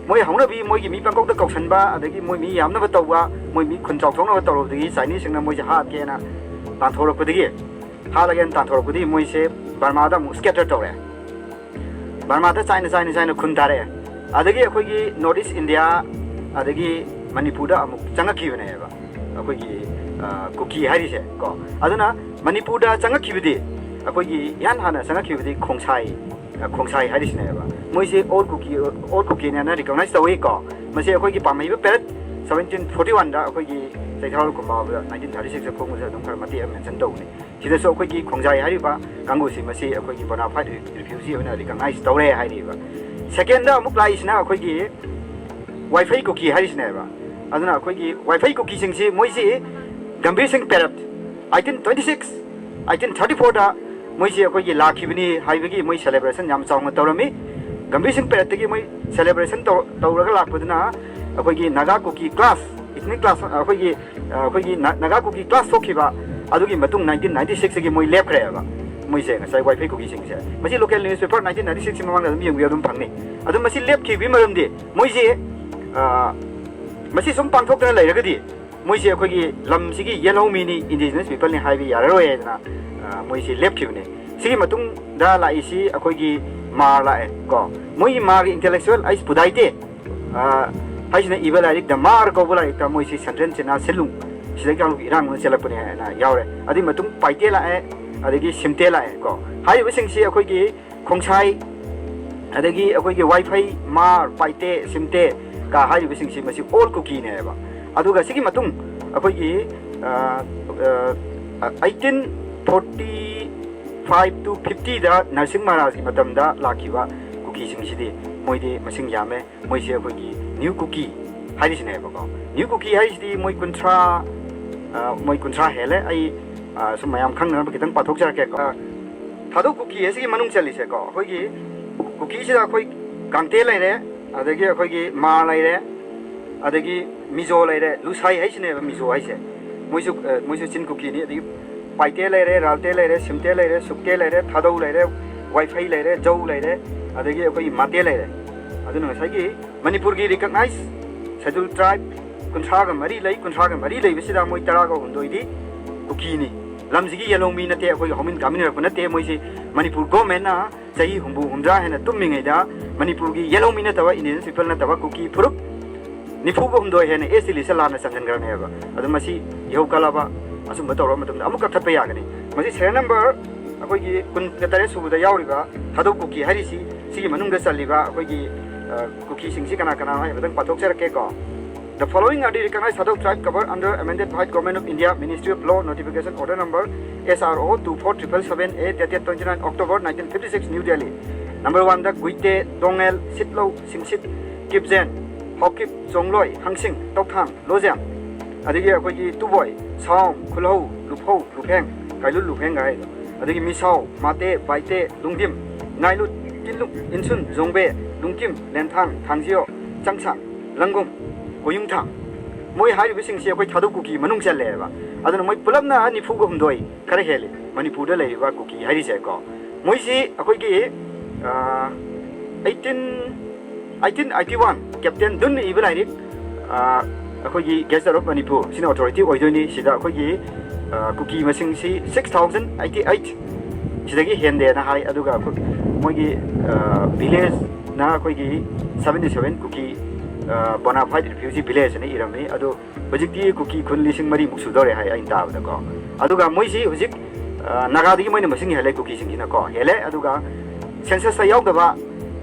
ꯃꯣꯏ ꯍꯧꯅꯕꯤ ꯃꯣꯏꯒꯤ ꯃꯤ ꯄꯪꯀꯧꯗ ꯀꯧꯁꯟꯕ, ꯑꯗꯒꯤ ꯃꯣꯏ ꯃꯤ ꯌꯥꯝꯅꯕ ꯇꯧꯕ, ꯃꯣꯏ ꯃꯤ ꯈꯨꯟ ꯆꯥꯎꯊꯣꯛꯅꯕ ꯇꯧꯔꯨꯕꯗꯒꯤ ꯆꯥꯏꯅꯤꯁꯁꯤꯡꯅ ꯃꯣꯏꯁꯦ ꯍꯥꯠꯀꯦꯅ ꯇꯥꯟꯊꯣꯔꯛꯄꯗꯒꯤ, ꯍꯥꯠꯂꯒꯦꯅ ꯇꯥꯟꯊꯣꯔꯛꯄꯗꯒꯤ ꯃꯣꯏꯁꯦ ꯕꯔꯃꯥꯗ ꯑꯃꯨꯛ ꯁ꯭ꯀꯦꯇꯔ ꯇꯧꯔꯦ꯫ ꯕꯔꯃꯥꯗ ꯆꯥꯏꯅ, ꯆꯥꯏꯅ, ꯆꯥꯏꯅ ꯈꯨꯟ ꯇꯥꯔꯛꯑꯦ꯫ ꯑꯗꯒꯤ ꯑꯩꯈꯣꯏꯒꯤ ꯅꯣꯔꯠ ꯏꯁ ꯏꯟꯗꯤꯌꯥ, ꯑꯗꯒꯤ ꯃꯅꯤꯄꯨꯔꯗ ꯑꯃꯨꯛ ꯆꯪꯉꯛꯈꯤꯕꯅꯦꯕ ꯑꯩꯈꯣꯏꯒꯤ, ꯑ, ꯀꯨꯀꯤ ꯍꯥꯏꯔꯤꯁꯦ ꯀꯣ꯫ ꯑꯗꯨꯅ ꯃꯅꯤꯄꯨꯔꯗ ꯆꯪꯉꯛꯈꯤꯕꯗꯤ, ꯑꯩꯈꯣꯏꯒꯤ ꯏꯍꯥꯟ ꯍꯥꯟꯅ ꯆꯪꯉꯛꯈꯤꯕꯗꯤ ꯈꯣꯡꯁꯥꯏ, ꯑ, ꯈꯣꯡꯁꯥꯏ ꯍꯥꯏꯔꯤꯁꯤꯅꯦꯕ꯫ ꯃꯣꯏꯁꯦ ꯑꯣꯜ ꯀꯨꯀꯤ, ꯑꯣꯜ ꯀꯨꯀꯤꯅꯦꯅ ꯔꯤꯀꯣꯛꯅꯥꯏꯁ ꯇꯧꯏ ꯀꯣ꯫ ꯃꯁꯤ ꯑꯩꯈꯣꯏꯒꯤ ꯄꯥꯝꯍꯩꯕ ꯄꯦꯔꯠ ꯁꯕꯦꯟꯇꯤꯟ ꯐꯣꯔꯇꯤ ꯋꯥꯟꯗ ꯑꯩꯈꯣꯏꯒꯤ ꯆꯩꯊꯥꯔꯣꯜ ꯀꯨꯝꯕꯥꯕꯗ ꯅꯥꯏꯟꯇꯤꯟ ꯊꯥꯔꯇꯤ ꯁꯤꯛꯁꯇ ꯐꯣꯡꯕꯁꯦ ꯑꯗꯨꯝ ꯈꯔ ꯃꯇꯦꯛ ꯑꯃ ꯃꯦꯟꯁꯟ ꯇꯧꯕꯅꯤ꯫ ꯁꯤꯗꯁꯨ ꯑꯩꯈꯣꯏꯒꯤ ꯈꯣꯡꯖꯥꯏ ꯍꯥꯏꯔꯤꯕ ꯀꯥꯡꯕꯨꯁꯤ ꯃꯁꯤ ꯑꯩꯈꯣꯏꯒꯤ ꯕꯣꯅꯥꯐꯥꯏꯠ ꯔꯤꯐ꯭ꯌꯨꯖꯤ ꯑꯣꯏꯅ ꯔꯤꯀꯣꯛꯅꯥꯏꯁ ꯇꯧꯔꯦ ꯍꯥꯏꯔꯤꯕ꯫ ꯁꯦꯀꯦꯟꯗ ꯑꯃꯨꯛ ꯂꯥꯛꯏꯁꯤꯅ ꯑꯩꯈꯣꯏꯒꯤ ꯋꯥꯏꯐꯩ ꯀꯨꯀꯤ ꯍꯥꯏꯔꯤꯁꯤꯅꯦꯕ꯫ ꯑꯗꯨꯅ ꯑꯩꯈꯣꯏꯒꯤ ꯋꯥꯏꯐꯩ ꯀꯨꯀꯤꯁꯤꯡꯁꯤ ꯃꯣꯏꯁꯤ ꯒꯝꯚꯤꯔ ꯁꯤꯡ period eighteen twenty six, eighteen thirty ꯐꯣꯔꯗ ꯃꯣꯏꯁꯤ ꯑꯩꯈꯣꯏꯒꯤ ꯂꯥꯛꯈꯤꯕꯅꯤ ꯍꯥꯏꯕꯒꯤ ꯃꯣꯏ ꯁꯦꯂꯦꯕ꯭ꯔꯦꯁꯟ ꯌꯥꯝ ꯆꯥꯎꯅ ꯇꯧꯔꯝꯃꯤ꯫ ꯒꯝꯚꯤꯔ ꯁꯤꯡ ꯄꯦꯔꯠꯇꯒꯤ ꯃꯣꯏ ꯁꯦꯂꯦꯕ꯭ꯔꯦꯁꯟ ꯇꯧ-, ꯇꯧꯔꯒ ꯂꯥꯛꯄꯗꯨꯅ ꯑꯩꯈꯣꯏꯒꯤ ꯅꯥꯒꯥ ꯀꯨꯀꯤ ꯀ꯭ꯂꯥꯁ, ꯏꯊꯅꯤꯛ ꯀ꯭ꯂꯥꯁ, ꯑꯩꯈꯣꯏꯒꯤ, ꯑꯩꯈꯣꯏꯒꯤ ꯅꯥ-, ꯅꯥꯒꯥ ꯀꯨꯀꯤ ꯀ꯭ꯂꯥꯁ ꯊꯣꯛꯈꯤꯕ ꯑꯗꯨꯒꯤ ꯃꯇꯨꯡ ꯅꯥꯏꯟꯇꯤꯟ ꯅꯥꯏꯟꯇꯤ ꯁꯤꯛꯁꯇꯒꯤ ꯃꯣꯏ ꯂꯦꯞꯈ꯭ꯔꯦꯕ꯫ ꯃꯣꯏꯁꯦ ꯉꯁꯥꯏ ꯋꯥꯏꯐꯩ ꯀꯨꯀꯤꯁꯤꯡꯁꯦ꯫ ꯃꯁꯤ ꯂꯣꯀꯦꯜ ꯅ꯭ꯌꯨꯁꯄꯦꯄꯔ ꯅꯥꯏꯟꯇꯤꯟ ꯅꯥꯏꯟꯇꯤ ꯁꯤꯛꯁꯀꯤ ꯃꯃꯥꯡꯗ ꯑꯗꯨꯝ ꯌꯦꯡꯕꯤꯌꯨ, ꯑꯗꯨꯝ ꯐꯪꯅꯤ꯫ ꯑꯗꯨ ꯃꯁꯤ ꯂꯦꯞꯈꯤꯕꯒꯤ ꯃꯔꯝꯗꯤ ꯃꯣꯏꯁꯦ, ꯑ, ꯃꯁꯤ ꯁꯨꯝ ꯄꯥꯡꯊꯣꯛꯇꯅ ꯂꯩꯔꯒꯗꯤ ꯃꯣꯏꯁꯦ ꯑꯩꯈꯣꯏꯒꯤ ꯂꯝꯁꯤꯒꯤ ꯌꯦꯜꯍꯧꯃꯤꯅꯤ, ꯏꯟꯗꯤꯖꯤꯅꯁ ꯄꯤꯄꯜꯅꯤ ꯍꯥꯏꯕ ꯌꯥꯔꯔꯣꯏ ꯍꯥꯏꯗꯅ, ꯑ, ꯃꯣꯏꯁꯦ ꯂꯦꯞꯈꯤꯕꯅꯦ꯫ ꯁꯤꯒꯤ ꯃꯇꯨꯡꯗ ꯂꯥꯛꯏꯁꯤ ꯑꯩꯈꯣꯏꯒꯤ ꯃꯥꯔ ꯂꯥꯛꯑꯦ ꯀꯣ꯫ ꯃꯣꯏꯒꯤ ꯃꯥꯔꯒꯤ ꯏꯟꯇꯦꯂꯦꯛꯆꯨꯋꯦꯜ ꯑꯩꯁ ꯄꯨꯗꯥꯏꯇꯦ, ꯑ, ꯍꯥꯏꯁꯤꯅ ꯏꯕ ꯂꯥꯏꯔꯤꯛ ꯗ ꯃꯥꯔ ꯀꯧꯕ ꯂꯥꯏꯔꯤꯛꯇ ꯃꯣꯏꯁꯤ ꯁꯟꯗ꯭ꯔꯦꯟ ꯆꯤꯅꯥ ꯁꯤꯜꯂꯨꯡ ꯁꯤꯗꯒꯤ ꯀꯥꯡꯂꯨꯞꯀꯤ ꯏꯔꯥꯡ ꯑꯃ ꯆꯦꯜꯂꯛꯄꯅꯦ ꯍꯥꯏꯅ ꯌꯥꯎꯔꯦ꯫ ꯑꯗꯨꯒꯤ ꯃꯇꯨꯡ ꯄꯥꯏꯇꯦ ꯂꯥꯛꯑꯦ, ꯑꯗꯒꯤ ꯁꯤꯝꯇꯦ ꯂꯥꯛꯑꯦ ꯀꯣ꯫ ꯍꯥꯏꯔꯤꯕꯁꯤꯡꯁꯤ ꯑꯩꯈꯣꯏꯒꯤ ꯈꯣꯡꯁꯥꯏ, ꯑꯗꯒꯤ ꯑꯩꯈꯣꯏꯒꯤ ꯋꯥꯏꯐꯩ, ꯃꯥꯔ, ꯄꯥꯏꯇꯦ, ꯁꯤꯝꯇꯦ ꯀ ꯍꯥꯏꯔꯤꯕꯁꯤꯡꯁꯤ ꯃꯁꯤ ꯑꯣꯜ ꯀꯨꯀꯤꯅꯦꯕ꯫ ꯑꯗꯨꯒ ꯁꯤꯒꯤ ꯃꯇꯨꯡ ꯑꯩꯈꯣꯏꯒꯤ, ꯑ, ꯑ, ꯑꯩꯠꯇꯤꯟ ꯐꯣꯔꯇꯤ ꯐꯥꯏꯚ ꯇꯨ ꯐꯤꯐꯇꯤꯗ ꯅꯔꯁꯤꯡ ꯃꯍꯥꯔꯥꯖꯀꯤ ꯃꯇꯝꯗ ꯂꯥꯛꯈꯤꯕ ꯀꯨꯀꯤꯁꯤꯡꯁꯤꯗꯤ ꯃꯣꯏꯗꯤ ꯃꯁꯤꯡ ꯌꯥꯝꯃꯦ꯫ ꯃꯣꯏꯁꯦ ꯑꯩꯈꯣꯏꯒꯤ ꯅ꯭ꯌꯨ ꯀꯨꯀꯤ ꯍꯥꯏꯔꯤꯁꯤꯅꯦꯕꯀꯣ꯫ ꯅ꯭ꯌꯨ ꯀꯨꯀꯤ ꯍꯥꯏꯔꯤꯁꯤꯗꯤ ꯃꯣꯏ ꯀꯨꯟꯊ꯭ꯔꯥ, ꯑ, ꯃꯣꯏ ꯀꯨꯟꯊ꯭ꯔꯥ ꯍꯦꯜꯂꯦ꯫ ꯑꯩ, ꯑ, ꯁꯨꯝ ꯃꯌꯥꯝ ꯈꯪꯅꯅꯕ ꯈꯤꯇꯪ ꯄꯥꯊꯣꯛꯆꯔꯛꯀꯦꯀꯣ꯫ ꯑ, ꯊꯥꯗꯧ ꯀꯨꯀꯤ ꯑꯁꯤꯒꯤ ꯃꯅꯨꯡ ꯆꯜꯂꯤꯁꯦꯀꯣ, ꯑꯩꯈꯣꯏꯒꯤ ꯀꯨꯀꯤꯁꯤꯗ ꯑꯩꯈꯣꯏ ꯀꯥꯡꯇꯦ ꯂꯩꯔꯦ, ꯑꯗꯒꯤ ꯑꯩꯈꯣꯏꯒꯤ ꯃꯥ ꯂꯩꯔꯦ, ꯑꯗꯒꯤ ꯃꯤꯖꯣ ꯂꯩꯔꯦ꯫ ꯂꯨꯁꯥꯏ ꯍꯥꯏꯁꯤꯅꯦꯕ ꯃꯤꯖꯣ ꯍꯥꯏꯁꯦ꯫ ꯃꯣꯏꯁꯨ, ꯑ, ꯃꯣꯏꯁꯨ ꯆꯤꯟ ꯀꯨꯀꯤꯅꯤ꯫ ꯑꯗꯒꯤ ꯄꯥꯏꯇꯦ ꯂꯩꯔꯦ, ꯔꯥꯜꯇꯦ ꯂꯩꯔꯦ, ꯁꯤꯝꯇꯦ ꯂꯩꯔꯦ, ꯁꯨꯛꯇꯦ ꯂꯩꯔꯦ, ꯊꯥꯗꯧ ꯂꯩꯔꯦ, ꯋꯥꯏꯐꯩ ꯂꯩꯔꯦ, ꯖꯧ ꯂꯩꯔꯦ, ꯑꯗꯒꯤ ꯑꯩꯈꯣꯏꯒꯤ ꯃꯥꯇꯦ ꯂꯩꯔꯦ꯫ ꯑꯗꯨꯅ ꯉꯁꯥꯏꯒꯤ ꯃꯅꯤꯄꯨꯔꯒꯤ ꯔꯤꯀꯛꯅꯥꯏꯁ ꯁꯦꯗꯨꯜ ꯇ꯭ꯔꯥꯏꯕ ꯀꯨꯟꯊ꯭ꯔꯥꯒ ꯃꯔꯤ ꯂꯩ꯫ ꯀꯨꯟꯊ꯭ꯔꯥꯒ ꯃꯔꯤ ꯂꯩꯕꯁꯤꯗ ꯃꯣꯏ ꯇꯔꯥꯒ ꯍꯨꯝꯗꯣꯏꯗꯤ ꯀꯨꯀꯤꯅꯤ꯫ ꯂꯝꯁꯤꯒꯤ ꯌꯦꯜꯍꯧꯃꯤ ꯅꯠꯇꯦ, ꯑꯩꯈꯣꯏꯒ ꯍꯧꯃꯤꯟ ꯀꯥꯃꯤꯟꯅꯔꯛꯄ ꯅꯠꯇꯦ꯫ ꯃꯣꯏꯁꯤ ꯃꯅꯤꯄꯨꯔ ꯒꯣꯔꯃꯦꯟꯅ ꯆꯍꯤ ꯍꯨꯝꯐꯨ ꯍꯨꯝꯗ꯭ꯔꯥ ꯍꯦꯟꯅ ꯇꯨꯝꯃꯤꯉꯩꯗ ꯃꯅꯤꯄꯨꯔꯒꯤ ꯌꯦꯜꯍꯧꯃꯤ ꯅꯠꯇꯕ, ꯏꯟꯗꯤꯖꯤꯅꯁ ꯄꯤꯄꯜ ꯅꯠꯇꯕ ꯀꯨꯀꯤ ꯐꯨꯔꯨꯞ ꯅꯤꯐꯨꯒ ꯍꯨꯝꯗꯣꯏ ꯍꯦꯟꯅ ꯑꯦꯁ ꯇꯤ ꯂꯤꯁꯇ ꯂꯥꯟꯅ ꯆꯟꯁꯤꯟꯈ꯭ꯔꯕꯅꯦꯕ꯫ ꯑꯗꯨ ꯃꯁꯤ ꯏꯍꯧ ꯀꯜꯂꯕ ꯑꯆꯨꯝꯕ ꯇꯧꯔꯕ ꯃꯇꯝꯗ ꯑꯃꯨꯛ ꯀꯛꯊꯠꯄ ꯌꯥꯒꯅꯤ꯫ ꯃꯁꯤ ꯁꯦꯔꯤꯌꯦꯜ ꯅꯝꯕꯔ ꯑꯩꯈꯣꯏꯒꯤ ꯀꯨꯟꯒ ꯇꯔꯦꯠ ꯁꯨꯕꯗ ꯌꯥꯎꯔꯤꯕ ꯊꯥꯗꯧ ꯀꯨꯀꯤ ꯍꯥꯏꯔꯤꯁꯤ, ꯁꯤꯒꯤ ꯃꯅꯨꯡꯗ ꯆꯜꯂꯤꯕ ꯑꯩꯈꯣꯏꯒꯤ, ꯑ, ꯀꯨꯀꯤꯁꯤꯡꯁꯤ ꯀꯅꯥ ꯀꯅꯥꯅꯣ ꯍꯥꯏꯐꯦꯠꯇꯪ ꯄꯥꯊꯣꯛꯆꯔꯛꯀꯦꯀꯣ꯫ The following are the recognized Thadou tribe covered under amended Bharat Government of India Ministry of Law Notification Order number S R O two four triple seven A dated twenty-nine October nineteen fifty-six, New Delhi. Number one ꯗ ꯒꯨꯏꯇꯦ, ꯗꯣꯉꯦꯜ, ꯁꯤꯠꯂꯧ, ꯁꯤꯡꯁꯤꯠ, ꯀꯤꯞꯖꯦꯟ, ꯍꯥꯎꯀꯤꯞ, ꯆꯣꯡꯂꯣꯏ, ꯍꯪꯁꯤꯡ, ꯇꯧꯊꯥꯡ, ꯂꯣꯖꯦꯝ, ꯑꯗꯒꯤ ꯑꯩꯈꯣꯏꯒꯤ ꯇꯨꯕꯣꯏ, ꯁꯥꯎꯝ, ꯈꯨꯜꯍꯧ, ꯂꯨꯐꯧ, ꯂꯨꯐꯦꯡ, ꯀꯥꯏꯂꯨ ꯂꯨꯐꯦꯡꯒ ꯍꯥꯏꯗꯣ, ꯑꯗꯒꯤ ꯃꯤꯁꯥꯎ, ꯃꯥꯇꯦ, ꯕꯥꯏꯇꯦ, ꯂꯨꯡꯗꯤꯝ, ꯉꯥꯏꯂꯨꯠ, ꯀꯤꯟꯂꯨꯛ, ꯏꯟꯁꯨꯟ, ꯖꯣꯡꯕꯦ, ꯂꯨꯡꯀꯤꯝ, ꯂꯦꯟꯊꯥꯡ, ꯊꯥꯡꯖꯤꯌꯣ, ꯆꯪꯁꯥꯡ, ꯂꯪꯒꯨꯝ, ꯀꯣꯌꯨꯡꯊꯥꯡ, ꯃꯣꯏ ꯍꯥꯏꯔꯤꯕꯁꯤꯡꯁꯤ ꯑꯩꯈꯣꯏ ꯊꯥꯗꯧ ꯀꯨꯀꯤ ꯃꯅꯨꯡ ꯆꯜꯂꯦꯕ꯫ ꯑꯗꯨꯅ ꯃꯣꯏ ꯄꯨꯂꯞꯅ ꯅꯤꯐꯨꯒ ꯍꯨꯝꯗꯣꯏ ꯈꯔ ꯍꯦꯜꯂꯤ ꯃꯅꯤꯄꯨꯔꯗ ꯂꯩꯔꯤꯕ ꯀꯨꯀꯤ ꯍꯥꯏꯔꯤꯁꯦꯀꯣ꯫ ꯃꯣꯏꯁꯤ ꯑꯩꯈꯣꯏꯒꯤ, ꯑ, eighteen, eighteen eighty one Captain ꯗꯨꯟꯅ ꯏꯕ ꯂꯥꯏꯔꯤꯛ, ꯑ, ꯑꯩꯈꯣꯏꯒꯤ Gazette of Manipur ꯁꯤꯅ ꯑꯣꯊꯣꯔꯤꯇꯤ ꯑꯣꯏꯗꯣꯏꯅꯤ꯫ ꯁꯤꯗ ꯑꯩꯈꯣꯏꯒꯤ, ꯑ, ꯀꯨꯀꯤ ꯃꯁꯤꯡꯁꯤ six thousand eighty eight, ꯁꯤꯗꯒꯤ ꯍꯦꯟꯗꯦꯅ ꯍꯥꯏ꯫ ꯑꯗꯨꯒ ꯑꯩꯈꯣꯏ ꯃꯣꯏꯒꯤ, ꯑ, ꯚꯤꯂꯦꯖꯅ ꯑꯩꯈꯣꯏꯒꯤ seventy seven ꯀꯨꯀꯤ, ꯑ, bona fide refugee village ꯑꯅ ꯏꯔꯝꯃꯤ꯫ ꯑꯗꯨ ꯍꯧꯖꯤꯛꯇꯤ ꯀꯨꯀꯤ ꯈꯨꯟ ꯂꯤꯁꯤꯡ ꯃꯔꯤꯃꯨꯛ ꯁꯨꯗꯧꯔꯦ ꯍꯥꯏ ꯑꯩꯅ ꯇꯥꯕꯗꯀꯣ꯫ ꯑꯗꯨꯒ ꯃꯣꯏꯁꯤ ꯍꯧꯖꯤꯛ, ꯑ, ꯅꯥꯒꯥꯗꯒꯤ ꯃꯣꯏꯅ ꯃꯁꯤꯡ ꯍꯦꯜꯂꯦ ꯀꯨꯀꯤꯁꯤꯡꯁꯤꯅꯀꯣ, ꯍꯦꯜꯂꯦ꯫ ꯑꯗꯨꯒ ꯁꯦꯟꯁꯁꯇ ꯌꯥꯎꯗꯕ,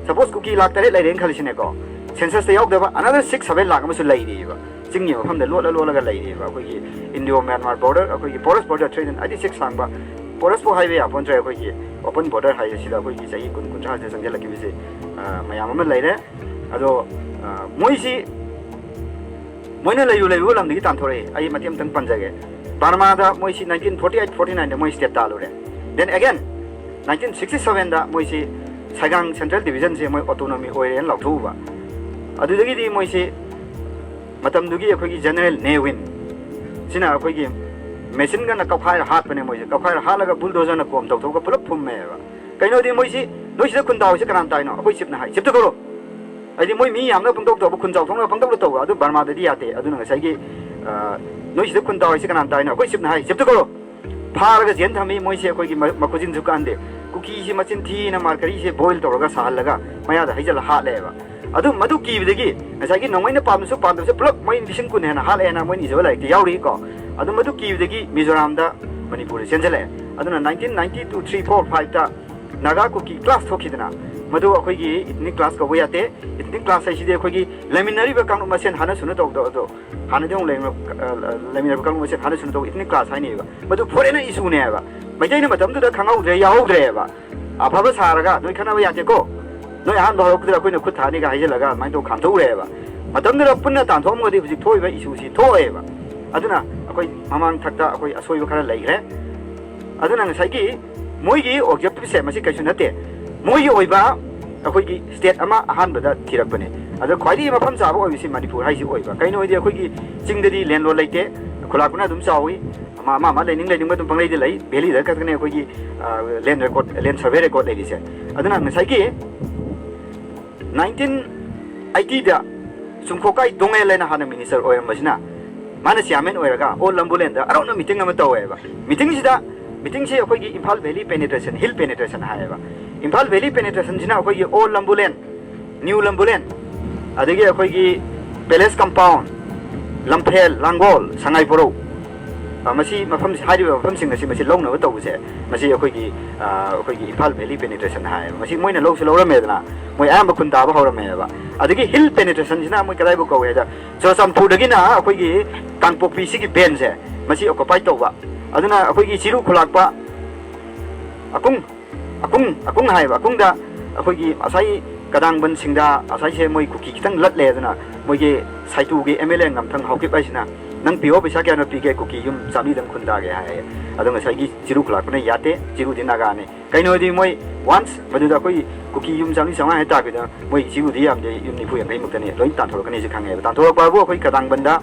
ꯁꯄꯣꯁ ꯀꯨꯀꯤ ꯂꯥꯛ ꯇꯔꯦꯠ ꯂꯩꯔꯦꯅ ꯈꯜꯂꯤꯁꯤꯅꯦꯀꯣ, ꯁꯦꯟꯁꯁꯇ ꯌꯥꯎꯗꯕ another six seven ꯂꯥꯛ ꯑꯃꯁꯨ ꯂꯩꯔꯤꯑꯕ꯫ ꯆꯤꯡꯒꯤ ꯃꯐꯝꯗ ꯂꯣꯠꯂ ꯂꯣꯠꯂꯒ ꯂꯩꯔꯤꯑꯕ꯫ ꯑꯩꯈꯣꯏꯒꯤ Indo Myanmar border, ꯑꯩꯈꯣꯏꯒꯤ porous border three hundred eighty six ꯁꯥꯡꯕ, porous ꯐꯥꯎ ꯍꯥꯏꯕ ꯌꯥꯄꯣꯟꯗ꯭ꯔꯦ꯫ ꯑꯩꯈꯣꯏꯒꯤ open border ꯍꯥꯏꯁꯦ ꯁꯤꯗ ꯑꯩꯈꯣꯏꯒꯤ ꯆꯍꯤ ꯀꯨꯟ, ꯀꯨꯟꯊ꯭ꯔꯥꯁꯤꯗ ꯆꯪꯁꯤꯜꯂꯛꯈꯤꯕꯁꯦ, ꯑ, ꯃꯌꯥꯝ ꯑꯃ ꯂꯩꯔꯦ꯫ ꯑꯗꯣ, ꯑ, ꯃꯣꯏꯁꯤ, ꯃꯣꯏꯅ ꯂꯩꯔꯨ ꯂꯩꯔꯨꯕ ꯂꯝꯗꯒꯤ ꯇꯥꯟꯊꯣꯔꯛꯑꯦ꯫ ꯑꯩ ꯃꯇꯦꯛ ꯑꯃꯇꯪ ꯄꯟꯖꯒꯦ꯫ ꯕꯔꯃꯥꯗ ꯃꯣꯏꯁꯤ nineteen forty eight forty nine ꯗ ꯃꯣꯏ state ꯇꯥꯜꯂꯨꯔꯦ꯫ Then again nineteen sixty seven ꯗ ꯃꯣꯏꯁꯤ ꯁꯥꯏꯒꯥꯡ Central Division ꯁꯦ ꯃꯣꯏ autonomy ꯑꯣꯏꯔꯦꯅ ꯂꯥꯎꯊꯣꯛꯎꯕ꯫ ꯑꯗꯨꯗꯒꯤꯗꯤ ꯃꯣꯏꯁꯤ ꯃꯇꯝꯗꯨꯒꯤ ꯑꯩꯈꯣꯏꯒꯤ General Ne Win ꯁꯤꯅ ꯑꯩꯈꯣꯏꯒꯤ machine gunꯅ ꯀꯧꯈꯥꯏꯔ ꯍꯥꯠꯄꯅꯦ ꯃꯣꯏꯁꯦ꯫ ꯀꯧꯈꯥꯏꯔ ꯍꯥꯠꯂꯒ bulldozer ꯅ ꯀꯣꯝ ꯇꯧꯊꯣꯛꯑꯒ ꯄꯨꯂꯞ ꯐꯨꯝꯃꯦꯕ꯫ ꯀꯩꯅꯣꯗꯤ ꯃꯣꯏꯁꯤ, "ꯅꯣꯏ ꯁꯤꯗ ꯈꯨꯟ ꯇꯥꯎꯔꯤꯁꯦ ꯀꯅꯥꯅ ꯇꯥꯏꯅꯣ?" "ꯑꯩꯈꯣꯏ ꯆꯤꯞꯅ ꯍꯥꯏ꯫" "ꯆꯤꯞꯇ ꯀꯧꯔꯣ꯫ ꯍꯥꯏꯗꯤ ꯃꯣꯏ ꯃꯤ ꯌꯥꯝꯅ ꯄꯪꯇꯧ ꯇꯧꯕ, ꯈꯨꯟ ꯆꯥꯎꯊꯣꯛꯅꯕ ꯄꯪꯇꯧꯗ ꯇꯧꯕ, ꯑꯗꯨ ꯕꯔꯃꯥꯗꯗꯤ ꯌꯥꯗꯦ꯫ ꯑꯗꯨꯅ ꯉꯁꯥꯏꯒꯤ, ꯑ, "ꯅꯣꯏ ꯁꯤꯗ ꯈꯨꯟ ꯇꯥꯎꯔꯤꯁꯦ ꯀꯅꯥꯅ ꯇꯥꯏꯅꯣ?" "ꯑꯩꯈꯣꯏ ꯆꯤꯞꯅ ꯍꯥꯏ꯫" "ꯆꯤꯞꯇ ꯀꯧꯔꯣ꯫" ꯐꯥꯔꯒ ꯖꯦꯟ ꯊꯝꯃꯤ꯫ ꯃꯣꯏꯁꯦ ꯑꯩꯈꯣꯏꯒꯤ ꯃ-, ꯃꯈꯨꯖꯤꯟꯁꯨ ꯀꯛꯍꯟꯗꯦ꯫ ꯀꯨꯀꯤꯁꯤ ꯃꯆꯤꯟ ꯊꯤꯅ mercury ꯁꯦ boil ꯇꯧꯔꯒ ꯁꯥꯍꯜꯂꯒ ꯃꯌꯥꯗ ꯍꯩꯖꯤꯜꯂ ꯍꯥꯠꯂꯦꯕ꯫ ꯑꯗꯨ ꯃꯗꯨ ꯀꯤꯕꯗꯒꯤ ꯉꯁꯥꯏꯒꯤ ꯅꯣꯡꯃꯩꯅ ꯄꯥꯝꯕꯁꯨ ꯄꯥꯝꯗꯕꯁꯨ ꯄꯨꯂꯞ ꯃꯣꯏ ꯂꯤꯁꯤꯡ ꯀꯨꯟ ꯍꯦꯟꯅ ꯍꯥꯠꯂꯛꯑꯦꯅ ꯃꯣꯏꯅ ꯏꯖꯕ ꯂꯥꯏꯔꯤꯛꯇ ꯌꯥꯎꯔꯤꯀꯣ꯫ ꯑꯗꯨ ꯃꯗꯨ ꯀꯤꯕꯗꯒꯤ ꯃꯤꯖꯣꯔꯥꯝꯗ ꯃꯅꯤꯄꯨꯔꯗ ꯆꯦꯟꯁꯤꯜꯂꯛꯑꯦ꯫ ꯑꯗꯨꯅ nineteen ninety two three four ꯐꯥꯏꯚꯇ ꯅꯥꯒꯥ ꯀꯨꯀꯤ ꯀ꯭ꯂꯥꯁ ꯊꯣꯛꯈꯤꯗꯅ, ꯃꯗꯨ ꯑꯩꯈꯣꯏꯒꯤ ꯏꯊꯅꯤꯛ ꯀ꯭ꯂꯥꯁ ꯀꯧꯕ ꯌꯥꯗꯦ꯫ ꯏꯊꯅꯤꯛ ꯀ꯭ꯂꯥꯁ ꯍꯥꯏꯁꯤꯗꯤ ꯑꯩꯈꯣꯏꯒꯤ ꯂꯩꯃꯤꯟꯅꯔꯤꯕ ꯀꯥꯡꯂꯨꯞ ꯃꯁꯦꯟ ꯍꯥꯟꯅ ꯁꯨꯅ ꯇꯧꯗꯕ ꯑꯗꯣ, ꯍꯥꯟꯅꯗꯤ ꯑꯃꯨꯛ ꯂꯩꯃꯤꯟꯅ-, ꯑ, ꯂꯩꯃꯤꯟꯅꯔꯤꯕ ꯀꯥꯡꯂꯨꯞ ꯃꯁꯦꯟ ꯍꯥꯟꯅ ꯁꯨꯅ ꯇꯧꯕ ꯏꯊꯅꯤꯛ ꯀ꯭ꯂꯥꯁ ꯍꯥꯏꯅꯩꯕ꯫ ꯃꯗꯨ ꯐꯣꯔꯦꯟꯅ ꯏꯁꯨꯅꯦꯕ꯫ ꯃꯩꯇꯩꯅ ꯃꯇꯝꯗꯨꯗ ꯈꯪꯍꯧꯗ꯭ꯔꯦ, ꯌꯥꯎꯍꯧꯗ꯭ꯔꯦꯕ꯫ ꯑꯐꯕ ꯁꯥꯔꯒ ꯅꯣꯏ ꯈꯠꯅꯕ ꯌꯥꯗꯦꯀꯣ, ꯅꯣꯏ ꯑꯍꯥꯟꯕ ꯍꯧꯔꯛꯄꯗꯨꯗ ꯑꯩꯈꯣꯏꯅ ꯈꯨꯠ ꯊꯥꯅꯤꯒ ꯍꯥꯏꯖꯤꯜꯂꯒ ꯑꯗꯨꯃꯥꯏꯅ ꯇꯧ ꯈꯥꯝꯗꯣꯛꯎꯔꯦꯕ꯫ ꯃꯇꯝꯗꯨꯗ ꯄꯨꯟꯅ ꯇꯥꯟꯊꯣꯛꯑꯝꯃꯒꯗꯤ ꯍꯧꯖꯤꯛ ꯊꯣꯛꯏꯕ ꯏꯁꯨꯁꯤ ꯊꯣꯛꯑꯣꯏꯕ꯫ ꯑꯗꯨꯅ ꯑꯩꯈꯣꯏ ꯃꯃꯥꯡ ꯊꯛꯇ ꯑꯩꯈꯣꯏ ꯑꯁꯣꯏꯕ ꯈꯔ ꯂꯩꯈ꯭ꯔꯦ꯫ ꯑꯗꯨꯅ ꯉꯁꯥꯏꯒꯤ ꯃꯣꯏꯒꯤ ꯑꯣꯕꯖꯦꯛꯇꯤꯞꯁꯦ ꯃꯁꯤ ꯀꯩꯁꯨ ꯅꯠꯇꯦ, ꯃꯣꯏꯒꯤ ꯑꯣꯏꯕ ꯑꯩꯈꯣꯏꯒꯤ ꯁ꯭ꯇꯦꯠ ꯑꯃ ꯑꯍꯥꯟꯕꯗ ꯊꯤꯔꯛꯄꯅꯦ꯫ ꯑꯗꯣ ꯈ꯭ꯋꯥꯏꯗꯒꯤ ꯃꯐꯝ ꯆꯥꯕ ꯑꯣꯏꯕꯁꯤ ꯃꯅꯤꯄꯨꯔ ꯍꯥꯏꯁꯤ ꯑꯣꯏꯕ꯫ ꯀꯩꯅꯣ ꯍꯥꯏꯗꯤ ꯑꯩꯈꯣꯏꯒꯤ ꯆꯤꯡꯗꯗꯤ ꯂꯦꯟꯂꯣꯠ ꯂꯩꯇꯦ, ꯈꯨꯂꯥꯛꯄꯅ ꯑꯗꯨꯝ ꯆꯥꯎꯏ, ꯑꯃ ꯑꯃ ꯑꯃ ꯂꯩꯅꯤꯡ ꯂꯩꯅꯤꯡꯕ ꯑꯗꯨꯝ ꯄꯪꯂꯩꯗ ꯂꯩ꯫ ꯚꯦꯂꯤꯗ ꯈꯛꯇꯅꯦ ꯑꯩꯈꯣꯏꯒꯤ, ꯑ, ꯂꯦꯟ ꯔꯦꯀꯣꯔꯠ, ꯂꯦꯟ ꯁꯔꯚꯦ ꯔꯦꯀꯣꯔꯠ ꯂꯩꯔꯤꯁꯦ꯫ ꯑꯗꯨꯅ ꯉꯁꯥꯏꯒꯤ ꯅꯥꯏꯟꯇꯤꯟ ꯑꯩꯠꯇꯤꯗ ꯆꯨꯝꯈꯣꯛꯀꯥꯏ ꯗꯣꯉꯦꯜ ꯍꯥꯏꯅ ꯍꯥꯟꯅ ꯃꯤꯅꯤꯁꯇꯔ ꯑꯣꯏꯔꯝꯕꯁꯤꯅ, ꯃꯥꯅ ꯆꯤꯌꯥꯔꯃꯦꯟ ꯑꯣꯏꯔꯒ ꯑꯣꯜ ꯂꯝꯕꯨꯂꯦꯟꯗ ꯑꯔꯣꯟꯕ ꯃꯤꯇꯤꯡ ꯑꯃ ꯇꯧꯋꯦꯕ꯫ ꯃꯤꯇꯤꯡꯁꯤꯗ, ꯃꯤꯇꯤꯡꯁꯤ ꯑꯩꯈꯣꯏꯒꯤ ꯏꯝꯐꯥꯜ ꯚꯦꯂꯤ ꯄꯦꯅꯤꯇ꯭ꯔꯦꯁꯟ, ꯍꯤꯜ ꯄꯦꯅꯤꯇ꯭ꯔꯦꯁꯟ ꯍꯥꯏꯌꯦꯕ꯫ ꯏꯝꯐꯥꯜ ꯚꯦꯂꯤ ꯄꯦꯅꯤꯇ꯭ꯔꯦꯁꯟꯁꯤꯅ ꯑꯩꯈꯣꯏꯒꯤ ꯑꯣꯜ ꯂꯝꯕꯨꯂꯦꯟ, ꯅ꯭ꯌꯨ ꯂꯝꯕꯨꯂꯦꯟ, ꯑꯗꯒꯤ ꯑꯩꯈꯣꯏꯒꯤ ꯄꯦꯂꯦꯁ ꯀꯝꯄꯥꯎꯟ, ꯂꯝꯐꯦꯜ, ꯂꯥꯡꯒꯣꯜ, ꯁꯉꯥꯏ ꯄꯣꯔꯧ, ꯑ, ꯃꯁꯤ ꯃꯐꯝ, ꯍꯥꯏꯔꯤꯕ ꯃꯐꯝꯁꯤꯡ ꯑꯁꯤ ꯃꯁꯤ ꯂꯧꯅꯕ ꯇꯧꯕꯁꯦ, ꯃꯁꯤ ꯑꯩꯈꯣꯏꯒꯤ, ꯑ, ꯑꯩꯈꯣꯏꯒꯤ ꯏꯝꯐꯥꯜ ꯚꯦꯂꯤ ꯄꯦꯅꯤꯇ꯭ꯔꯦꯁꯟ ꯍꯥꯏꯌꯦꯕ꯫ ꯃꯁꯤ ꯃꯣꯏꯅ ꯂꯧꯁꯨ ꯂꯧꯔꯝꯃꯦꯗꯅ, ꯃꯣꯏ ꯑꯌꯥꯝꯕ ꯈꯨꯟ ꯇꯥꯕ ꯍꯧꯔꯝꯃꯦꯕ꯫ ꯑꯗꯒꯤ ꯍꯤꯜ ꯄꯦꯅꯤꯇ꯭ꯔꯦꯁꯟꯁꯤꯅ ꯃꯣꯏ ꯀꯗꯥꯏꯕꯨ ꯀꯧꯋꯦ ꯍꯥꯏꯗ, ꯆꯨꯔꯆꯥꯟꯄꯨꯔꯗꯒꯤꯅ ꯑꯩꯈꯣꯏꯒꯤ ꯀꯥꯡꯄꯣꯛꯄꯤ ꯁꯤꯒꯤ ꯕꯦꯟꯁꯦ ꯃꯁꯤ ꯑꯣꯀꯨꯄꯥꯏ ꯇꯧꯕ꯫ ꯑꯗꯨꯅ ꯑꯩꯈꯣꯏꯒꯤ ꯆꯤꯔꯨ ꯈꯨꯂꯥꯛꯄ ꯑꯀꯨꯡ, ꯑꯀꯨꯡ, ꯑꯀꯨꯡ ꯍꯥꯏꯌꯦꯕ, ꯑꯀꯨꯡꯗ ꯑꯩꯈꯣꯏꯒꯤ ꯉꯁꯥꯏ ꯀꯗꯥꯡꯕꯟ ꯁꯤꯡꯗꯥ ꯉꯁꯥꯏꯁꯦ ꯃꯣꯏ ꯀꯨꯀꯤ ꯈꯤꯇꯪ ꯂꯠꯂꯦ꯫ ꯑꯗꯨꯅ ꯃꯣꯏꯒꯤ ꯁꯥꯏꯇꯨꯒꯤ ꯑꯦꯝ ꯑꯦꯜ ꯑꯦ ꯉꯝꯊꯪ ꯍꯥꯎꯀꯤꯞ ꯍꯥꯏꯁꯤꯅ, "ꯅꯪ ꯄꯤꯌꯣ, ꯄꯩꯁꯥ ꯀꯌꯥꯅꯣ ꯄꯤꯒꯦ, ꯀꯨꯀꯤ ꯌꯨꯝ ꯆꯥꯝꯃꯔꯤꯗꯪ ꯈꯨꯟ ꯇꯥꯒꯦ" ꯍꯥꯏꯌꯦ꯫ ꯑꯗꯣ ꯉꯁꯥꯏꯒꯤ ꯆꯤꯔꯨ ꯈꯨꯂꯥꯛꯄꯅ ꯌꯥꯗꯦ, ꯆꯤꯔꯨꯗꯤ ꯅꯥꯒꯥꯅꯤ꯫ ꯀꯩꯅꯣꯗꯤ ꯃꯣꯏ ꯋꯥꯟꯁ ꯃꯗꯨꯗ ꯑꯩꯈꯣꯏ ꯀꯨꯀꯤ ꯌꯨꯝ ꯆꯥꯝꯃꯔꯤ ꯆꯥꯝꯃꯉꯥ ꯍꯦꯛ ꯇꯥꯛꯄꯤꯗꯅ ꯃꯣꯏ ꯆꯤꯔꯨꯗꯤ ꯌꯥꯝꯗꯦ, ꯌꯨꯝ ꯅꯤꯐꯨ ꯌꯥꯡꯈꯩ ꯃꯨꯛꯇꯅꯤ ꯂꯣꯏ ꯇꯥꯟꯊꯣꯔꯛꯀꯅꯤꯁꯦ ꯈꯪꯉꯦꯕ꯫ ꯇꯥꯟꯊꯣꯔꯛꯄ ꯍꯥꯏꯕꯨ ꯑꯩꯈꯣꯏ ꯀꯗꯥꯡꯕꯟꯗ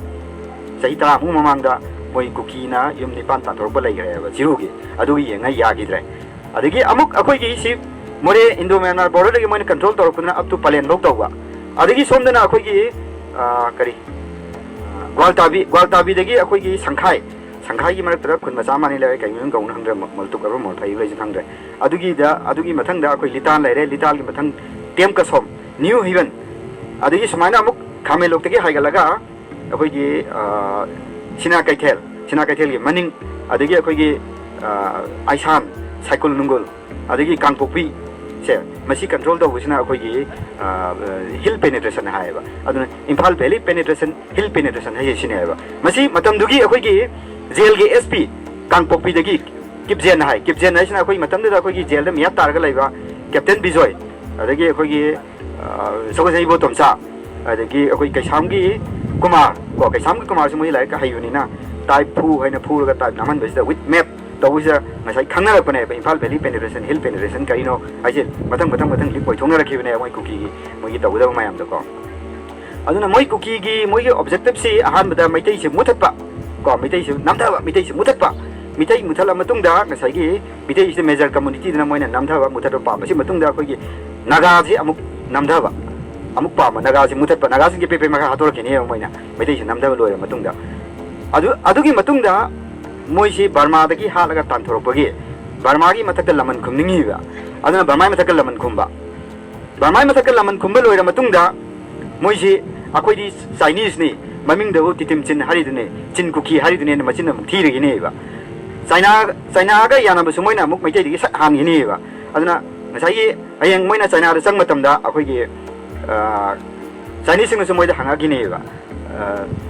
ꯆꯍꯤ ꯇꯔꯥꯃꯨꯛ ꯃꯃꯥꯡꯗ ꯃꯣꯏ ꯀꯨꯀꯤꯅ ꯌꯨꯝ ꯅꯤꯄꯥꯟ ꯇꯥꯟꯊꯣꯔꯛꯄ ꯂꯩꯈ꯭ꯔꯦꯕ ꯆꯤꯔꯨꯒꯤ, ꯑꯗꯨꯒꯤ ꯌꯦꯡꯉ ꯌꯥꯈꯤꯗ꯭ꯔꯦ꯫ ꯑꯗꯒꯤ ꯑꯃꯨꯛ ꯑꯩꯈꯣꯏꯒꯤ ꯁꯤ ꯃꯣꯔꯦ ꯏꯟꯗꯣ ꯃꯌꯥꯟꯃꯥꯔ ꯕꯣꯔꯗꯔꯗꯒꯤ ꯃꯣꯏꯅ ꯀꯟꯇ꯭ꯔꯣꯜ ꯇꯧꯔꯛꯄꯗꯨꯅ ꯑꯞ ꯇꯨ ꯄꯂꯦꯟꯐꯧ ꯇꯧꯕ꯫ ꯑꯗꯒꯤ ꯁꯣꯝꯗꯅ ꯑꯩꯈꯣꯏꯒꯤ, ꯑ, ꯀꯔꯤ, ꯒ꯭ꯋꯥꯜꯇꯥꯕꯤ, ꯒ꯭ꯋꯥꯜꯇꯥꯕꯤꯗꯒꯤ ꯑꯩꯈꯣꯏꯒꯤ ꯁꯪꯈꯥꯏ, ꯁꯪꯈꯥꯏꯒꯤ ꯃꯔꯛꯇ ꯈꯨꯟ ꯃꯆꯥ ꯑꯃ ꯑꯅꯤ ꯂꯩꯔꯦ, ꯀꯩ ꯃꯃꯤꯡ ꯀꯧꯕꯅꯣ ꯈꯪꯗ꯭ꯔꯦ, ꯃ-, ꯃꯜꯇꯨꯞ ꯍꯥꯏꯕ꯭ꯔꯥ ꯃꯣꯜꯐꯩ ꯍꯥꯏꯕ꯭ꯔꯥ ꯑꯩꯁꯨ ꯈꯪꯗ꯭ꯔꯦ꯫ ꯑꯗꯨꯒꯤꯗ, ꯑꯗꯨꯒꯤ ꯃꯊꯪꯗ ꯑꯩꯈꯣꯏ ꯂꯤꯇꯥꯟ ꯂꯩꯔꯦ, ꯂꯤꯇꯥꯟꯒꯤ ꯃꯊꯪ ꯇꯦꯝꯀꯁꯣꯝ, ꯅ꯭ꯌꯨ ꯍꯤꯕꯟ, ꯑꯗꯒꯤ ꯁꯨꯃꯥꯏꯅ ꯑꯃꯨꯛ ꯈꯥꯃꯦꯟꯂꯣꯛꯇꯒꯤ ꯍꯥꯏꯒꯠꯂꯒ ꯑꯩꯈꯣꯏꯒꯤ ꯁꯤꯅꯥ ꯀꯩꯊꯦꯜ, ꯁꯤꯅꯥ ꯀꯩꯊꯦꯜꯒꯤ ꯃꯅꯤꯡ, ꯑꯗꯒꯤ ꯑꯩꯈꯣꯏꯒꯤ ꯑꯥꯏꯁꯥꯟ, ꯁꯥꯏꯀꯨꯜ ꯅꯨꯡꯒꯨꯜ, ꯑꯗꯒꯤ ꯀꯥꯡꯄꯣꯛꯄꯤꯁꯦ, ꯃꯁꯤ ꯀꯟꯇ꯭ꯔꯣꯜ ꯇꯧꯕꯁꯤꯅ ꯑꯩꯈꯣꯏꯒꯤ ꯍꯤꯜ ꯄꯦꯅꯦꯇ꯭ꯔꯦꯁꯟ ꯍꯥꯏꯌꯦꯕ꯫ ꯑꯗꯨꯅ Imphal valley penetration, hill penetration ꯍꯥꯏꯁꯦ ꯁꯤꯅꯦꯕ꯫ ꯃꯁꯤ ꯃꯇꯝꯗꯨꯒꯤ ꯑꯩꯈꯣꯏꯒꯤ ꯖꯦꯜꯒꯤ ꯑꯦꯁ ꯄꯤ ꯀꯥꯡꯄꯣꯛꯄꯤꯗꯒꯤ ꯀꯤꯞꯖꯦꯟ ꯍꯥꯏ꯫ ꯀꯤꯞꯖꯦꯟ ꯍꯥꯏꯁꯤꯅ ꯑꯩꯈꯣꯏ ꯃꯇꯝꯗꯨꯗ ꯑꯩꯈꯣꯏꯒꯤ ꯖꯦꯜꯗ ꯃꯤꯌꯥꯠ ꯇꯥꯔꯒ ꯂꯩꯕ ꯀꯦꯞꯇꯦꯟ ꯕꯤꯖꯣꯏ, ꯑꯗꯒꯤ ꯑꯩꯈꯣꯏꯒꯤ ꯁꯒꯣꯜꯁꯦ ꯏꯕꯣꯇꯣꯝꯆꯥ, ꯑꯗꯒꯤ ꯑꯩꯈꯣꯏ ꯀꯩꯁꯥꯝꯒꯤ ꯀꯨꯃꯥꯔ ꯀꯣ, ꯀꯩꯁꯥꯝꯒꯤ ꯀꯨꯃꯥꯔꯁꯤ ꯃꯣꯏ ꯂꯥꯏꯔꯤꯛ ꯍꯩꯕꯅꯤꯅ ꯇꯥꯏꯞ ꯐꯨ ꯍꯥꯏꯅ ꯐꯨꯔꯒ ꯇꯥꯏꯞ ꯅꯝꯍꯟꯕꯁꯤꯗ ꯋꯤꯠ ꯃꯦꯞ ꯇꯧꯕꯁꯤꯗ ꯉꯁꯥꯏ ꯈꯪꯅꯔꯛꯄꯅꯦꯕ, Imphal valley penetration, hill penetration ꯀꯔꯤꯅꯣ ꯍꯥꯏꯁꯦ ꯃꯊꯪ ꯃꯊꯪ ꯃꯊꯪ ꯂꯤꯛ ꯑꯣꯏꯊꯣꯛꯅꯔꯛꯈꯤꯕꯅꯦꯕ ꯃꯣꯏ ꯀꯨꯀꯤꯒꯤ ꯃꯣꯏꯒꯤ ꯇꯧꯒꯗꯕ ꯃꯌꯥꯝꯗꯣ ꯀꯣ꯫ ꯑꯗꯨꯅ ꯃꯣꯏ ꯀꯨꯀꯤꯒꯤ ꯃꯣꯏꯒꯤ ꯑꯣꯕꯖꯦꯛꯇꯤꯞꯁꯤ ꯑꯍꯥꯟꯕꯗ ꯃꯩꯇꯩꯁꯦ ꯃꯨꯊꯠꯄ ꯀꯣ, ꯃꯩꯇꯩꯁꯦ ꯅꯝꯊꯕ, ꯃꯩꯇꯩꯁꯦ ꯃꯨꯊꯠꯄ꯫ ꯃꯤꯇꯩ ꯃꯨꯊꯠꯂ ꯃꯇꯨꯡꯗ ꯉꯁꯥꯏꯒꯤ ꯃꯤꯇꯩꯁꯤꯗ ꯃꯦꯖꯔ ꯀꯝꯃꯨꯅꯤꯇꯤꯗꯨꯅ ꯃꯣꯏꯅ ꯅꯝꯊꯕ, ꯃꯨꯊꯠꯄ ꯄꯥꯝꯕꯁꯤ ꯃꯇꯨꯡꯗ ꯑꯩꯈꯣꯏꯒꯤ ꯅꯥꯒꯥꯁꯤ ꯑꯃꯨꯛ ꯅꯝꯊꯕ, ꯑꯃꯨꯛ ꯄꯥꯝꯕ, ꯅꯥꯒꯥꯁꯤ ꯃꯨꯊꯠꯄ, ꯅꯥꯒꯥꯁꯤꯡꯁꯦ ꯄꯦꯄꯦ ꯃꯈꯥ ꯍꯥꯠꯇꯣꯔꯛꯈꯤꯅꯦꯕ ꯃꯣꯏꯅ, ꯃꯩꯇꯩꯁꯤ ꯅꯝꯊꯕ ꯂꯣꯏꯔ ꯃꯇꯨꯡꯗ꯫ ꯑꯗꯨ, ꯑꯗꯨꯒꯤ ꯃꯇꯨꯡꯗ ꯃꯣꯏꯁꯤ ꯕꯔꯃꯥꯗꯒꯤ ꯍꯥꯠꯂꯒ ꯇꯥꯟꯊꯣꯔꯛꯄꯒꯤ ꯕꯔꯃꯥꯒꯤ ꯃꯊꯛꯇ ꯂꯃꯟ ꯈꯨꯝꯅꯤꯡꯉꯤꯕ꯫ ꯑꯗꯨꯅ ꯕꯔꯃꯥꯒꯤ ꯃꯊꯛꯇ ꯂꯃꯟ ꯈꯨꯝꯕ, ꯕꯔꯃꯥꯒꯤ ꯃꯊꯛꯇ ꯂꯃꯟ ꯈꯨꯝꯕ ꯂꯣꯏꯔ ꯃꯇꯨꯡꯗ ꯃꯣꯏꯁꯤ ꯑꯩꯈꯣꯏꯗꯤ ꯆꯥꯏꯅꯤꯁꯅꯤ, ꯃꯃꯤꯡꯗꯕꯨ ꯇꯤꯇꯤꯝ ꯆꯤꯟ ꯍꯥꯏꯔꯤꯗꯨꯅꯤ, ꯆꯤꯟ ꯀꯨꯀꯤ ꯍꯥꯏꯔꯤꯗꯨꯅꯦꯅ ꯃꯆꯤꯟ ꯑꯃꯨꯛ ꯊꯤꯔꯒꯤꯅꯦꯕ꯫ ꯆꯥꯏꯅꯥ, ꯆꯥꯏꯅꯥꯒ ꯌꯥꯅꯕꯁꯨ ꯃꯣꯏꯅ ꯑꯃꯨꯛ ꯃꯩꯇꯩꯗꯒꯤ ꯁꯠ ꯍꯥꯟꯈꯤꯅꯦꯕ꯫ ꯑꯗꯨꯅ ꯉꯁꯥꯏꯒꯤ ꯍꯌꯦꯡ ꯃꯣꯏꯅ ꯆꯥꯏꯅꯥꯗ ꯆꯪ ꯃꯇꯝꯗ ꯑꯩꯈꯣꯏꯒꯤ ꯆꯥꯏꯅꯤꯁꯁꯤꯡꯅꯁꯨ ꯃꯣꯏꯗ ꯍꯪꯉꯛꯈꯤꯅꯦꯕ,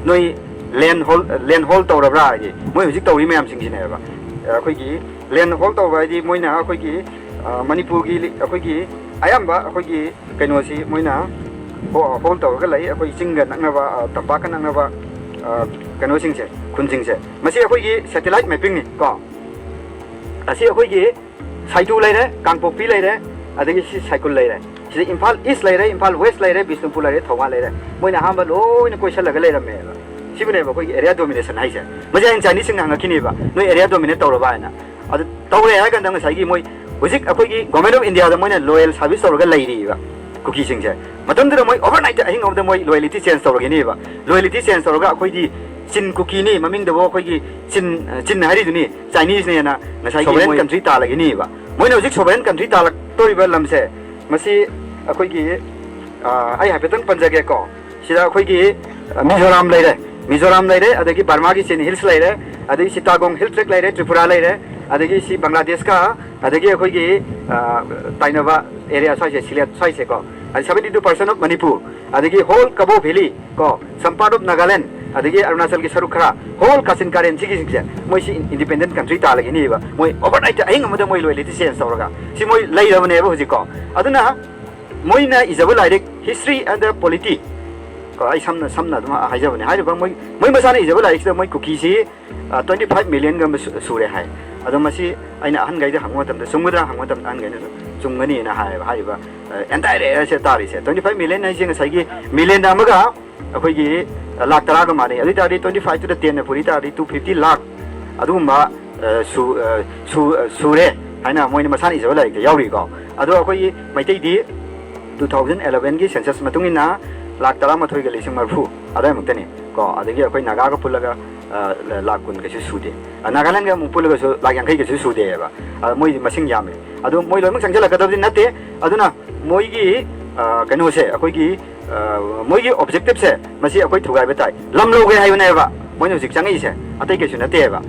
ꯅꯣꯏ ꯂꯦꯟ ꯍꯣꯜ, ꯂꯦꯟ ꯍꯣꯜ ꯇꯧꯔꯕ꯭ꯔꯥ ꯍꯥꯏꯗꯤ, ꯃꯣꯏ ꯍꯧꯖꯤꯛ ꯇꯧꯔꯤ ꯃꯌꯥꯝꯁꯤꯡꯁꯤꯅꯦꯕ꯫ ꯑꯩꯈꯣꯏꯒꯤ ꯂꯦꯟ ꯍꯣꯜ ꯇꯧꯕ ꯍꯥꯏꯗꯤ ꯃꯣꯏꯅ ꯑꯩꯈꯣꯏꯒꯤ ꯃꯅꯤꯄꯨꯔꯒꯤ, ꯑꯩꯈꯣꯏꯒꯤ ꯑꯌꯥꯝꯕ ꯑꯩꯈꯣꯏꯒꯤ ꯀꯩꯅꯣꯁꯤ ꯃꯣꯏꯅ ꯍꯣꯜ ꯇꯧꯔꯒ ꯂꯩ꯫ ꯑꯩꯈꯣꯏ ꯆꯤꯡꯒ ꯅꯛꯅꯕ, ꯇꯝꯄꯥꯛꯀ ꯅꯛꯅꯕ ꯀꯩꯅꯣꯁꯤꯡꯁꯦ, ꯈꯨꯟꯁꯤꯡꯁꯦ꯫ ꯃꯁꯤ ꯑꯩꯈꯣꯏꯒꯤ ꯁꯦꯇꯦꯂꯥꯏꯠ ꯃꯦꯞꯄꯤꯡꯅꯤ ꯀꯣ꯫ ꯑꯁꯤ ꯑꯩꯈꯣꯏꯒꯤ ꯁꯥꯏꯇꯨ ꯂꯩꯔꯦ, ꯀꯥꯡꯄꯣꯛꯄꯤ ꯂꯩꯔꯦ, ꯑꯗꯒꯤ ꯁꯤ ꯁꯥꯏꯀꯨꯜ ꯂꯩꯔꯦ꯫ ꯁꯤꯗ ꯏꯝꯐꯥꯜ ꯏꯁ ꯂꯩꯔꯦ, ꯏꯝꯐꯥꯜ ꯋꯦꯁ ꯂꯩꯔꯦ, ꯕꯤꯁꯅꯨꯄꯨꯔ ꯂꯩꯔꯦ, ꯊꯧꯕꯥꯜ ꯂꯩꯔꯦ꯫ ꯃꯣꯏꯅ ꯑꯍꯥꯟꯕ ꯂꯣꯏꯅ ꯀꯣꯏꯁꯜꯂꯒ ꯂꯩꯔꯝꯃꯦꯕ꯫ ꯁꯤꯕꯨꯅꯦꯕ ꯑꯩꯈꯣꯏꯒꯤ ꯑꯦꯔꯤꯌꯥ ꯗꯣꯃꯤꯅꯦꯁꯟ ꯍꯥꯏꯁꯦ꯫ ꯃꯁꯤ ꯍꯌꯦꯡ ꯆꯥꯏꯅꯤꯁꯁꯤꯡꯅ ꯍꯪꯉꯛꯈꯤꯅꯦꯕ, "ꯅꯣꯏ ꯑꯦꯔꯤꯌꯥ ꯗꯣꯃꯤꯅꯦꯠ ꯇꯧꯔꯕ?" ꯍꯥꯏꯅ꯫ ꯑꯗꯨ ꯇꯧꯔꯦ ꯍꯥꯏꯔ ꯀꯥꯟꯗ ꯉꯁꯥꯏꯒꯤ ꯃꯣꯏ ꯍꯧꯖꯤꯛ ꯑꯩꯈꯣꯏꯒꯤ ꯒꯣꯔꯃꯦꯟ ꯑꯣꯐ ꯏꯟꯗꯤꯌꯥꯗ ꯃꯣꯏꯅ ꯂꯣꯌꯦꯜ ꯁꯥꯔꯚꯤꯁ ꯇꯧꯔꯒ ꯂꯩꯔꯤꯕ ꯀꯨꯀꯤꯁꯤꯡꯁꯦ꯫ ꯃꯇꯝꯗꯨꯗ ꯃꯣꯏ ꯑꯣꯚꯔꯅꯥꯏꯠꯇ, ꯑꯍꯤꯡ ꯑꯃꯗ ꯃꯣꯏ ꯂꯣꯌꯦꯂꯤꯇꯤ ꯆꯦꯟꯖ ꯇꯧꯔꯒꯅꯦꯕ꯫ ꯂꯣꯌꯦꯂꯤꯇꯤ ꯆꯦꯟꯖ ꯇꯧꯔꯒ ꯑꯩꯈꯣꯏꯗꯤ ꯆꯤꯟ ꯀꯨꯀꯤꯅꯤ, ꯃꯃꯤꯡꯗꯕꯨ ꯑꯩꯈꯣꯏꯒꯤ ꯆꯤꯟ, ꯆꯤꯟ ꯍꯥꯏꯔꯤꯗꯨꯅꯤ, ꯆꯥꯏꯅꯤꯁꯅꯦꯅ ꯉꯁꯥꯏꯒꯤ ꯁꯣꯚꯔꯦꯟ ꯃꯣꯏ ꯀꯟꯇ꯭ꯔꯤ ꯇꯥꯜꯂꯒꯅꯦꯕ꯫ ꯃꯣꯏꯅ ꯍꯧꯖꯤꯛ ꯁꯣꯚꯔꯦꯟ ꯀꯟꯇ꯭ꯔꯤ ꯇꯥꯜꯂꯛꯇꯣꯔꯤꯕ ꯂꯝꯁꯦ, ꯃꯁꯤ ꯑꯩꯈꯣꯏꯒꯤ ꯑ, ꯑꯩ ꯍꯥꯏꯐꯦꯠꯇꯪ ꯄꯟꯖꯒꯦꯀꯣ꯫ ꯁꯤꯗ ꯑꯩꯈꯣꯏꯒꯤ, ꯑ, ꯃꯤꯖꯣꯔꯥꯝ ꯂꯩꯔꯦ, ꯃꯤꯖꯣꯔꯥꯝ ꯂꯩꯔꯦ, ꯑꯗꯒꯤ ꯕꯔꯃꯥꯒꯤ ꯆꯤꯟ ꯍꯤꯜꯁ ꯂꯩꯔꯦ, ꯑꯗꯒꯤ ꯁꯤꯇꯥꯒꯣꯡ ꯍꯤꯜ ꯇ꯭ꯔꯦꯛ ꯂꯩꯔꯦ, ꯇ꯭ꯔꯤꯄꯨꯔꯥ ꯂꯩꯔꯦ, ꯑꯗꯒꯤ ꯁꯤ ꯕꯪꯒ꯭ꯂꯥꯗꯦꯁꯀ, ꯑꯗꯒꯤ ꯑꯩꯈꯣꯏꯒꯤ, ꯑ, ꯇꯥꯏꯅꯕ ꯑꯦꯔꯤꯌꯥ ꯁ꯭ꯋꯥꯏꯁꯦ, ꯁꯤꯂꯦꯠ ꯁ꯭ꯋꯥꯏꯁꯦꯀꯣ, ꯑꯗꯩ seventy two percent of Manipur, ꯑꯗꯒꯤ whole Kabo Valley ꯀꯣ, some part of Nagaland, ꯑꯗꯒꯤ ꯑꯔꯨꯅꯥꯆꯜꯒꯤ ꯁꯔꯨꯛ ꯈꯔ, whole ꯀꯥꯆꯤꯟ ꯀꯥꯔꯦꯟ ꯁꯤꯒꯤꯁꯤꯡꯁꯦ, ꯃꯣꯏꯁꯤ ꯏꯟꯗꯤꯄꯦꯟꯗꯦꯟ ꯀꯟꯇ꯭ꯔꯤ ꯇꯥꯜꯂꯒꯤꯅꯦꯕ꯫ ꯃꯣꯏ ꯑꯣꯚꯔꯅꯥꯏꯠꯇ, ꯑꯍꯤꯡ ꯑꯃꯗ ꯃꯣꯏ ꯂꯣꯌꯦꯂꯤꯇꯤ ꯆꯦꯟꯖ ꯇꯧꯔꯒ ꯁꯤ ꯃꯣꯏ ꯂꯩꯔꯕꯅꯦꯕ ꯍꯧꯖꯤꯛꯀꯣ꯫ ꯑꯗꯨꯅ ꯃꯣꯏꯅ ꯏꯖꯕ ꯂꯥꯏꯔꯤꯛ History and the Polity ꯀꯣ, ꯑꯩ ꯁꯝꯅ, ꯁꯝꯅ ꯑꯗꯨꯝ ꯍꯥꯏꯖꯕꯅꯦ꯫ ꯍꯥꯏꯔꯤꯕ ꯃꯣꯏ, ꯃꯣꯏ ꯃꯁꯥꯅ ꯏꯖꯕ ꯂꯥꯏꯔꯤꯛꯁꯤꯗ ꯃꯣꯏ ꯀꯨꯀꯤꯁꯤ, ꯑ, twenty five million ꯒꯨꯝꯕ ꯁꯨ-, ꯁꯨꯔꯦ ꯍꯥꯏ꯫ ꯑꯗꯣ ꯃꯁꯤ ꯑꯩꯅ ꯑꯍꯟꯈꯩꯗ ꯍꯪꯕ ꯃꯇꯝꯗ, ꯆꯨꯝꯒꯗ꯭ꯔꯥ ꯍꯪꯕ ꯃꯇꯝꯗ, ꯑꯍꯟꯈꯩꯅꯁꯨ ꯆꯨꯝꯒꯅꯤꯅ ꯍꯥꯏꯌꯦꯕ꯫ ꯍꯥꯏꯔꯤꯕ, ꯑ, ꯑꯦꯟꯇꯥꯏꯌꯔ ꯑꯦꯔꯤꯌꯥꯁꯦ ꯇꯥꯔꯤꯁꯦ twenty five million ꯍꯥꯏꯁꯦ ꯉꯁꯥꯏꯒꯤ ꯃꯤꯂꯤꯌꯟ ꯑꯃꯒ ꯑꯩꯈꯣꯏꯒꯤ, ꯑ, ꯂꯥꯛ ꯇꯔꯥꯒ ꯃꯥꯟꯅꯩ꯫ ꯑꯗꯨ ꯑꯣꯏ ꯇꯥꯔꯗꯤ twenty five to the ten ꯅ ꯄꯨꯔꯤ ꯇꯥꯔꯗꯤ two fifty ꯂꯥꯛ ꯑꯗꯨꯒꯨꯝꯕ, ꯑ, ꯁꯨ-, ꯑ, ꯁꯨ-, ꯑ, ꯁꯨꯔꯦ ꯍꯥꯏꯅ ꯃꯣꯏꯅ ꯃꯁꯥꯅ ꯏꯖꯕ ꯂꯥꯏꯔꯤꯛꯇ ꯌꯥꯎꯔꯤꯀꯣ꯫ ꯑꯗꯣ ꯑꯩꯈꯣꯏꯒꯤ ꯃꯩꯇꯩꯗꯤ two thousand eleven ꯒꯤ census ꯃꯇꯨꯡ ꯏꯟꯅ ꯂꯥꯛ ꯇꯔꯥꯃꯥꯊꯣꯏꯒ ꯂꯤꯁꯤꯡ ꯃꯔꯤꯐꯨ ꯑꯗꯨꯋꯥꯏꯃꯨꯛꯇꯅꯤ ꯀꯣ꯫ ꯑꯗꯒꯤ ꯑꯩꯈꯣꯏ ꯅꯥꯒꯥꯒ ꯄꯨꯜꯂꯒ, ꯑ, ꯂꯥꯛ ꯀꯨꯟ ꯀꯩꯁꯨ ꯁꯨꯗꯦ꯫ ꯑ, ꯅꯥꯒꯥꯂꯦꯟꯒ ꯑꯃꯨꯛ ꯄꯨꯜꯂꯒꯁꯨ ꯂꯥꯛ ꯌꯥꯡꯈꯩ ꯀꯩꯁꯨ ꯁꯨꯗꯦꯕ꯫ ꯑ, ꯃꯣꯏꯗꯤ ꯃꯁꯤꯡ ꯌꯥꯝꯃꯦ꯫ ꯑꯗꯣ ꯃꯣꯏ ꯂꯣꯏꯅꯃꯛ ꯆꯪꯁꯤꯜꯂꯛꯀꯗꯕꯗꯤ ꯅꯠꯇꯦ꯫ ꯑꯗꯨꯅ ꯃꯣꯏꯒꯤ, ꯑ, ꯀꯩꯅꯣꯁꯦ, ꯑꯩꯈꯣꯏꯒꯤ, ꯑ, ꯃꯣꯏꯒꯤ objective ꯁꯦ, ꯃꯁꯤ ꯑꯩꯈꯣꯏ ꯊꯨꯒꯥꯏꯕ ꯇꯥꯏ, ꯂꯝ ꯂꯧꯒꯦ ꯍꯥꯏꯕꯅꯦꯕ ꯃꯣꯏꯅ ꯍꯧꯖꯤꯛ ꯆꯪꯉꯛꯏꯁꯦ, ꯑꯇꯩ ꯀꯩꯁꯨ ꯅꯠꯇꯦꯕ꯫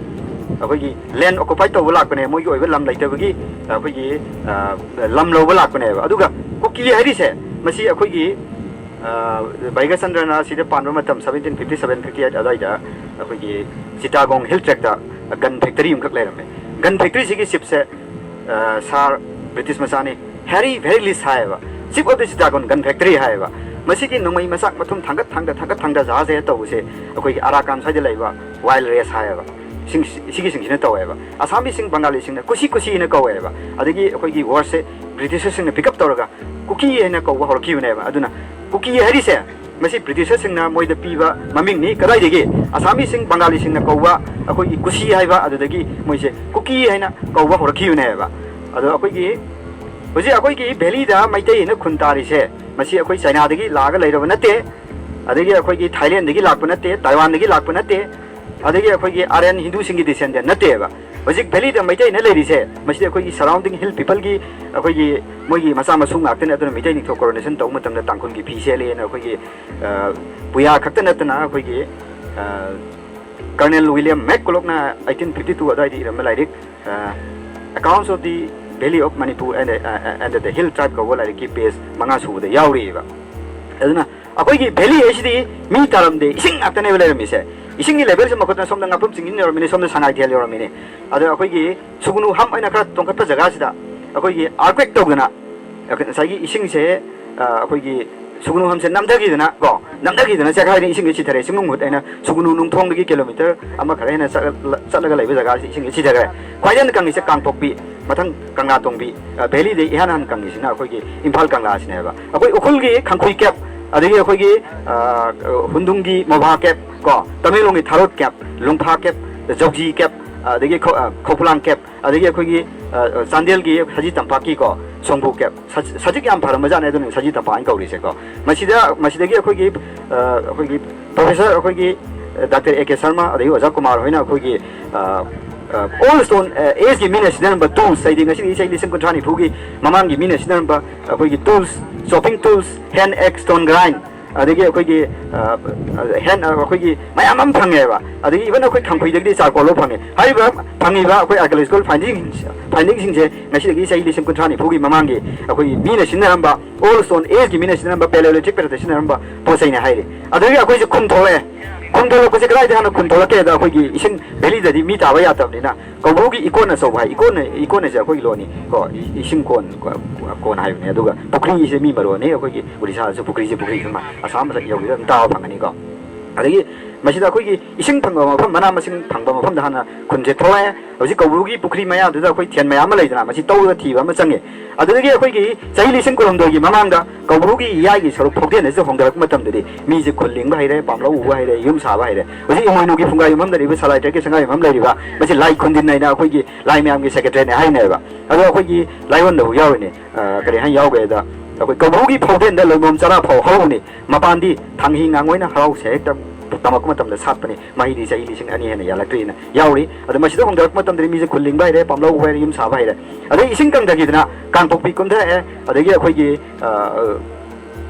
ꯑꯩꯈꯣꯏꯒꯤ land occupy ꯇꯧꯕ ꯂꯥꯛꯄꯅꯦ, ꯃꯣꯏꯒꯤ ꯑꯣꯏꯕ ꯂꯝ ꯂꯩꯇꯕꯒꯤ ꯑꯩꯈꯣꯏꯒꯤ, ꯑ, ꯂꯝ ꯂꯧꯕ ꯂꯥꯛꯄꯅꯦꯕ꯫ ꯑꯗꯨꯒ ꯀꯨꯀꯤ ꯍꯥꯏꯔꯤꯁꯦ, ꯃꯁꯤ ꯑꯩꯈꯣꯏꯒꯤ, ꯑ, ꯕꯩꯒꯆꯟꯗ꯭ꯔꯅ ꯁꯤꯗ ꯄꯥꯟꯕ ꯃꯇꯝ seventeen fifty seven fifty eight ꯑꯗꯨꯋꯥꯏꯗ ꯑꯩꯈꯣꯏꯒꯤ ꯆꯤꯇꯥꯒꯣꯡ ꯍꯤꯜ ꯇ꯭ꯔꯦꯛꯇ gun factory ꯑꯃꯈꯛ ꯂꯩꯔꯝꯃꯦ꯫ Gun factory ꯁꯤꯒꯤ chief ꯁꯦ, ꯑ, ꯁꯥꯔ ꯕ꯭ꯔꯤꯇꯤꯁ ꯃꯆꯥꯅꯤ, ꯍꯦꯔꯤ ꯚꯦꯔꯤꯂꯤꯁ ꯍꯥꯏꯌꯦꯕ, chief of the Chittagong gun factory ꯍꯥꯏꯌꯦꯕ꯫ ꯃꯁꯤꯒꯤ ꯅꯣꯡꯃꯩ ꯃꯆꯥꯛ ꯃꯊꯨꯝ ꯊꯥꯡꯒꯠ ꯊꯥꯡꯗ, ꯊꯥꯡꯒꯠ ꯊꯥꯡꯗ ꯖꯍꯥꯖ ꯍꯦꯛ ꯇꯧꯕꯁꯦ ꯑꯩꯈꯣꯏꯒꯤ ꯑꯔꯥꯀꯥꯟ ꯁ꯭ꯋꯥꯏꯗ ꯂꯩꯕ wild race ꯍꯥꯏꯌꯦꯕ꯫ ꯁꯤꯡ-, ꯁꯤꯒꯤꯁꯤꯡꯁꯤꯅ ꯇꯧꯋꯦꯕ꯫ ꯑꯁꯥꯃꯤꯁꯤꯡ, ꯕꯪꯒꯥꯂꯤꯁꯤꯡꯅ ꯀꯨꯁꯤ ꯀꯨꯁꯤꯅ ꯀꯧꯋꯦꯕ꯫ ꯑꯗꯒꯤ ꯑꯩꯈꯣꯏꯒꯤ word ꯁꯦ ꯕ꯭ꯔꯤꯇꯤꯁꯔꯁꯤꯡꯅ pick up ꯇꯧꯔꯒ ꯀꯨꯀꯤ ꯍꯥꯏꯅ ꯀꯧꯕ ꯍꯧꯔꯛꯈꯤꯕꯅꯦꯕ꯫ ꯑꯗꯨꯅ ꯀꯨꯀꯤ ꯍꯥꯏꯔꯤꯁꯦ ꯃꯁꯤ ꯕ꯭ꯔꯤꯇꯤꯁꯔꯁꯤꯡꯅ ꯃꯣꯏꯗ ꯄꯤꯕ ꯃꯃꯤꯡꯅꯤ꯫ ꯀꯗꯥꯏꯗꯒꯤ? ꯑꯁꯥꯃꯤꯁꯤꯡ, ꯕꯪꯒꯥꯂꯤꯁꯤꯡꯅ ꯀꯧꯕ ꯑꯩꯈꯣꯏꯒꯤ ꯀꯨꯁꯤ ꯍꯥꯏꯕ ꯑꯗꯨꯗꯒꯤ ꯃꯣꯏꯁꯦ ꯀꯨꯀꯤ ꯍꯥꯏꯅ ꯀꯧꯕ ꯍꯧꯔꯛꯈꯤꯕꯅꯦꯕ꯫ ꯑꯗꯣ ꯑꯩꯈꯣꯏꯒꯤ ꯍꯧꯖꯤꯛ ꯑꯩꯈꯣꯏꯒꯤ valley ꯗ ꯃꯩꯇꯩ ꯍꯥꯏꯅ ꯈꯨꯟ ꯇꯥꯔꯤꯁꯦ, ꯃꯁꯤ ꯑꯩꯈꯣꯏ ꯆꯥꯏꯅꯥꯗꯒꯤ ꯂꯥꯛꯑꯒ ꯂꯩꯔꯕ ꯅꯠꯇꯦ, ꯑꯗꯒꯤ ꯑꯩꯈꯣꯏꯒꯤ ꯊꯥꯏꯂꯦꯟꯗꯒꯤ ꯂꯥꯛꯄ ꯅꯠꯇꯦ, ꯇꯥꯏꯋꯥꯟꯗꯒꯤ ꯂꯥꯛꯄ ꯅꯠꯇꯦ, ꯑꯗꯒꯤ ꯑꯩꯈꯣꯏꯒꯤ ꯑꯥꯔꯌꯟ ꯍꯤꯟꯗꯨꯁꯤꯡꯒꯤ descendant ꯅꯠꯇꯦꯕ꯫ ꯍꯧꯖꯤꯛ ꯚꯦꯂꯤꯗ ꯃꯩꯇꯩꯅ ꯂꯩꯔꯤꯁꯦ, ꯃꯁꯤꯗꯤ ꯑꯩꯈꯣꯏꯒꯤ surrounding hill peopleꯒꯤ, ꯑꯩꯈꯣꯏꯒꯤ ꯃꯣꯏꯒꯤ ꯃꯆꯥ ꯃꯁꯨ ꯉꯥꯛꯇꯅꯤ꯫ ꯑꯗꯨꯅ ꯃꯩꯇꯩ ꯅꯤꯡꯊꯧ coronation ꯇꯧꯕ ꯃꯇꯝꯗ ꯇꯥꯡꯈꯨꯜꯒꯤ ꯐꯤ ꯁꯦꯠꯂꯦꯅ ꯑꯩꯈꯣꯏꯒꯤ, ꯑ, ꯄꯨꯌꯥ ꯈꯛꯇ ꯅꯠꯇꯅ ꯑꯩꯈꯣꯏꯒꯤ, ꯑ, Colonel William McCullochꯅ eighteen fifty two ꯑꯗꯨꯋꯥꯏꯗ ꯏꯔꯝꯕ ꯂꯥꯏꯔꯤꯛ, ꯑ, Accounts of the Valley of Manipur and, ꯑ, ꯑ, and the Hill Tribe ꯀꯧꯕ ꯂꯥꯏꯔꯤꯛꯀꯤ page ꯃꯉꯥ ꯁꯨꯕꯗ ꯌꯥꯎꯔꯤꯑꯕ꯫ ꯑꯗꯨꯅ ꯑꯩꯈꯣꯏꯒꯤ valley ꯍꯥꯏꯁꯤꯗꯤ ꯃꯤ ꯇꯥꯔꯝꯗꯦ, ꯏꯁꯤꯡ ꯉꯥꯛꯇꯅꯦꯕ ꯂꯩꯔꯝꯃꯤꯁꯦ꯫ ꯏꯁꯤꯡꯒꯤ levelꯁꯦ ꯃꯈꯨꯠꯅ ꯁꯣꯝꯗ ꯉꯥꯄ꯭ꯔꯨꯝ ꯆꯤꯡꯖꯤꯟ ꯌꯧꯔꯝꯃꯤꯅꯤ, ꯁꯣꯝꯗ ꯁꯉꯥꯏꯊꯦꯜ ꯌꯧꯔꯝꯃꯤꯅꯤ꯫ ꯑꯗ ꯑꯩꯈꯣꯏꯒꯤ ꯁꯨꯒꯨꯅꯨ hump ꯍꯥꯏꯅ ꯈꯔ ꯇꯣꯡꯈꯠꯄ ꯖꯒꯥꯁꯤꯗ ꯑꯩꯈꯣꯏꯒꯤ earthquake ꯇꯧꯗꯅ, ꯑꯩꯈꯣꯏ ꯉꯁꯥꯏꯒꯤ ꯏꯁꯤꯡꯁꯦ, ꯑ, ꯑꯩꯈꯣꯏꯒꯤ ꯁꯨꯒꯨꯅꯨ humpꯁꯦ ꯅꯝꯊꯈꯤꯗꯅ ꯀꯣ, ꯅꯝꯊꯈꯤꯗꯅ ꯆꯦꯛꯈꯥꯏꯗꯅ ꯏꯁꯤꯡꯁꯦ ꯆꯤꯊꯔꯛꯑꯦ꯫ ꯆꯤꯡꯅꯨꯡ ꯃꯍꯨꯠ ꯍꯥꯏꯅ ꯁꯨꯒꯨꯅꯨ ꯅꯨꯡꯊꯣꯡꯗꯒꯤ kilometre ꯑꯃ ꯈꯔ ꯍꯦꯟꯅ ꯆꯠꯂ-, ꯆꯠꯂꯒ ꯂꯩꯕ ꯖꯒꯥꯁꯤ ꯏꯁꯤꯡꯁꯦ ꯆꯤꯊꯈ꯭ꯔꯦ꯫ ꯈ꯭ꯋꯥꯏꯗꯒꯤ ꯍꯦꯟꯅ ꯀꯪꯉꯤꯁꯦ ꯀꯥꯡꯄꯣꯛꯄꯤ, ꯃꯊꯪ ꯀꯪꯂꯥꯇꯣꯡꯕꯤ, ꯑ, valleyꯗꯩ ꯏꯍꯥꯟ ꯍꯥꯟꯅ ꯀꯪꯉꯤꯁꯤꯅ ꯑꯩꯈꯣꯏꯒꯤ ꯏꯝꯐꯥꯜ ꯀꯪꯂꯥꯁꯤꯅꯦꯕ꯫ ꯑꯩꯈꯣꯏ ꯎꯈ꯭ꯔꯨꯜꯒꯤ ꯈꯪꯈꯨꯏ cape, ꯑꯗꯒꯤ ꯑꯩꯈꯣꯏꯒꯤ, ꯑ, ꯍꯨꯟꯗꯨꯝꯒꯤ ꯃꯣꯕꯥ cape ꯀꯣ, ꯇꯃꯦꯡꯂꯣꯡꯒꯤ ꯊꯥꯔꯣꯠ cape, ꯂꯨꯡꯐꯥ cape, ꯖꯧꯖꯤ cape, ꯑꯗꯒꯤ ꯈꯧ-, ꯑ, ꯈꯧꯄꯨꯂꯥꯡ cape, ꯑꯗꯒꯤ ꯑꯩꯈꯣꯏꯒꯤ, ꯑ, ꯆꯥꯟꯗꯦꯜꯒꯤ ꯁꯖꯤ ꯇꯝꯄꯥꯛꯀꯤꯀꯣ ꯁꯣꯡꯕꯨ cape꯫ ꯁꯖ-, ꯁꯖꯤꯛ ꯌꯥꯝ ꯐꯔꯝꯕꯖꯥꯠꯅꯦ, ꯑꯗꯨꯅ ꯁꯖꯤ ꯇꯝꯄꯥꯛ ꯍꯥꯏꯅ ꯀꯧꯔꯤꯁꯦꯀꯣ꯫ ꯃꯁꯤꯗ, ꯃꯁꯤꯗꯒꯤ ꯑꯩꯈꯣꯏꯒꯤ, ꯑ, ꯑꯩꯈꯣꯏꯒꯤ professor ꯑꯩꯈꯣꯏꯒꯤ, ꯑ, Doctor A K Sharma, ꯑꯗꯒꯤ ꯑꯣꯖꯥ ꯀꯨꯃꯥꯔ ꯍꯣꯏꯅ ꯑꯩꯈꯣꯏꯒꯤ, ꯑ, ꯑ, old stone, ꯑ, ageꯀꯤ ꯃꯤꯅ ꯁꯤꯖꯤꯟꯅꯔꯝꯕ tools, ꯍꯥꯏꯗꯤ ꯉꯁꯤꯗꯤ ꯆꯍꯤ ꯂꯤꯁꯤꯡ ꯀꯨꯟꯊ꯭ꯔꯥ ꯅꯤꯐꯨꯒꯤ ꯃꯃꯥꯡꯒꯤ ꯃꯤꯅ ꯁꯤꯖꯤꯟꯅꯔꯝꯕ ꯑꯩꯈꯣꯏꯒꯤ tools, chopping tools, hand axe, stone grind, ꯑꯗꯒꯤ ꯑꯩꯈꯣꯏꯒꯤ, ꯑ, hand, ꯑ, ꯑꯩꯈꯣꯏꯒꯤ ꯃꯌꯥꯝ ꯑꯃ ꯐꯪꯉꯦꯕ꯫ ꯑꯗꯒꯤ even ꯑꯩꯈꯣꯏ ꯈꯪꯈꯨꯏꯗꯒꯤꯗꯤ ꯆꯥꯔꯀꯣꯜ ꯂꯧ ꯐꯪꯉꯦ꯫ ꯍꯥꯏꯔꯤꯕ ꯐꯪꯉꯤꯕ ꯑꯩꯈꯣꯏ archaeological finding, findingꯁꯤꯡꯁꯦ ꯉꯁꯤꯗꯒꯤ ꯆꯍꯤ ꯂꯤꯁꯤꯡ ꯀꯨꯟꯊ꯭ꯔꯥ ꯅꯤꯐꯨꯒꯤ ꯃꯃꯥꯡꯒꯤ ꯑꯩꯈꯣꯏꯒꯤ ꯃꯤꯅ ꯁꯤꯖꯤꯟꯅꯔꯝꯕ, old stone ageꯀꯤ ꯃꯤꯅ ꯁꯤꯖꯤꯟꯅꯔꯝꯕ, Paleolithic periodꯇ ꯁꯤꯖꯤꯟꯅꯔꯝꯕ ꯄꯣꯠ ꯆꯩꯅꯦ ꯍꯥꯏꯔꯤ꯫ ꯑꯗꯨꯗꯒꯤ ꯑꯩꯈꯣꯏꯁꯦ ꯈꯨꯟ ꯊꯣꯛꯂꯛꯑꯦ꯫ ꯈꯨꯟ ꯊꯣꯛꯂꯛꯄꯁꯦ ꯀꯗꯥꯏꯗ ꯍꯥꯟꯅ ꯈꯨꯟ ꯊꯣꯛꯂꯛꯀꯦꯗ, ꯑꯩꯈꯣꯏꯒꯤ ꯏꯁꯤꯡ valleyꯗꯗꯤ ꯃꯤ ꯇꯥꯕ ꯌꯥꯗꯕꯅꯤꯅ ꯀꯧꯕ꯭ꯔꯨꯒꯤ ꯏꯀꯣꯟ ꯑꯆꯧꯕ ꯍꯥꯏ, ꯏꯀꯣꯟ, ꯏꯀꯣꯟ ꯍꯥꯏꯁꯦ ꯑꯩꯈꯣꯏꯒꯤ ꯂꯣꯟꯅꯤ ꯀꯣ, ꯏ-, ꯏꯁꯤꯡ ꯀꯣꯟ, ꯀꯣ-, ꯀꯣꯟ ꯍꯥꯏꯕꯅꯦ꯫ ꯑꯗꯨꯒ ꯄꯨꯈ꯭ꯔꯤꯁꯦ ꯃꯤ ꯃꯔꯣꯟꯅꯤ, ꯑꯩꯈꯣꯏꯒꯤ ꯎꯔꯤꯁꯥꯗꯁꯨ ꯄꯨꯈ꯭ꯔꯤꯁꯦ ꯄꯨꯈ꯭ꯔꯤ ꯑꯃ, ꯑꯁꯥꯝ ꯃꯊꯛ ꯌꯧꯕꯗ ꯑꯗꯨꯝ ꯇꯥꯕ ꯐꯪꯒꯅꯤꯀꯣ꯫ ꯑꯗꯒꯤ ꯃꯁꯤꯗ ꯑꯩꯈꯣꯏꯒꯤ ꯏꯁꯤꯡ ꯐꯪꯕ ꯃꯐꯝ, ꯃꯅꯥ ꯃꯁꯤꯡ ꯐꯪꯕ ꯃꯐꯝꯗ ꯍꯥꯟꯅ ꯈꯨꯟꯁꯦ ꯊꯣꯛꯂꯛꯑꯦ꯫ ꯍꯧꯖꯤꯛ ꯀꯧꯕ꯭ꯔꯨꯒꯤ ꯄꯨꯈ꯭ꯔꯤ ꯃꯌꯥꯗꯨꯗ ꯑꯩꯈꯣꯏ ꯊꯦꯟ ꯃꯌꯥꯝ ꯑꯃ ꯂꯩꯗꯅ, ꯃꯁꯤ ꯇꯧꯔꯒ ꯊꯤꯕ ꯑꯃ ꯆꯪꯉꯦ꯫ ꯑꯗꯨꯗꯒꯤ ꯑꯩꯈꯣꯏꯒꯤ ꯆꯍꯤ ꯂꯤꯁꯤꯡ ꯀꯨꯟꯍꯨꯝꯗꯣꯏꯒꯤ ꯃꯃꯥꯡꯗ ꯀꯧꯕ꯭ꯔꯨꯒꯤ ꯏꯌꯥꯏꯒꯤ ꯁꯔꯨꯛ ꯐꯥꯎꯗꯦꯟ ꯑꯁꯤꯗ ꯍꯣꯡꯊꯔꯛꯄ ꯃꯇꯝꯗꯗꯤ ꯃꯤꯁꯦ ꯈꯨꯜ ꯂꯤꯡꯕ ꯍꯩꯔꯦ, ꯄꯥꯝꯂꯧ ꯎꯕ ꯍꯩꯔꯦ, ꯌꯨꯝ ꯁꯥꯕ ꯍꯩꯔꯦ꯫ ꯍꯧꯖꯤꯛ ꯏꯃꯣꯏꯅꯨꯒꯤ ꯐꯨꯡꯒꯥ ꯌꯨꯝꯐꯝꯗ ꯂꯩꯔꯤꯕ ꯁꯂꯥꯏ ꯇꯔꯦꯠꯀꯤ ꯁꯪꯒꯥ ꯌꯨꯝꯐꯝ ꯂꯩꯔꯤꯕ, ꯃꯁꯤ ꯂꯥꯏ ꯈꯨꯟꯗꯤꯟ ꯍꯥꯏꯅ ꯑꯩꯈꯣꯏꯒꯤ ꯂꯥꯏ ꯃꯌꯥꯝꯒꯤ secretaryꯅꯦ ꯍꯥꯏꯅꯦꯕ꯫ ꯑꯗꯣ ꯑꯩꯈꯣꯏꯒꯤ ꯂꯥꯏꯌꯣꯟꯗꯕꯨ ꯌꯥꯎꯔꯤꯅꯦ꯫ ꯑ, ꯀꯔꯤ ꯍꯥꯏꯅ ꯌꯥꯎꯒꯦꯗ, ꯑꯩꯈꯣꯏ ꯀꯧꯕ꯭ꯔꯨꯒꯤ ꯐꯥꯎꯗꯦꯟꯗ ꯂꯣꯏꯃꯣꯝ ꯆꯔꯥ ꯐꯥꯎ ꯍꯧꯕꯅꯤ꯫ ꯃꯄꯥꯟꯗꯤ ꯊꯥꯡꯍꯤ ꯉꯥꯡꯉꯣꯏꯅ ꯍꯔꯥꯎ ꯁꯦ ꯍꯦꯛꯇ ꯇꯝꯃꯛꯄ ꯃꯇꯝꯗ ꯁꯥꯠꯄꯅꯤ, ꯃꯍꯩꯗꯤ ꯆꯍꯤ ꯂꯤꯁꯤꯡ ꯑꯅꯤ ꯍꯦꯟꯅ ꯌꯥꯜꯂꯛꯇ꯭ꯔꯤꯅ ꯌꯥꯎꯔꯤ꯫ ꯑꯗꯣ ꯃꯁꯤꯗ ꯍꯣꯡꯗꯔꯛꯄ ꯃꯇꯝꯗꯗꯤ ꯃꯤꯁꯦ ꯈꯨꯜ ꯂꯤꯡꯕ ꯍꯩꯔꯦ, ꯄꯥꯝꯂꯧ ꯎꯕ ꯍꯩꯔꯦ, ꯌꯨꯝ ꯁꯥꯕ ꯍꯩꯔꯦ꯫ ꯑꯗꯩ ꯏꯁꯤꯡ ꯀꯪꯊꯈꯤꯗꯅ ꯀꯥꯡꯄꯣꯛꯄꯤ ꯀꯨꯝꯊꯔꯛꯑꯦ, ꯑꯗꯒꯤ ꯑꯩꯈꯣꯏꯒꯤ ꯑ, ꯑ,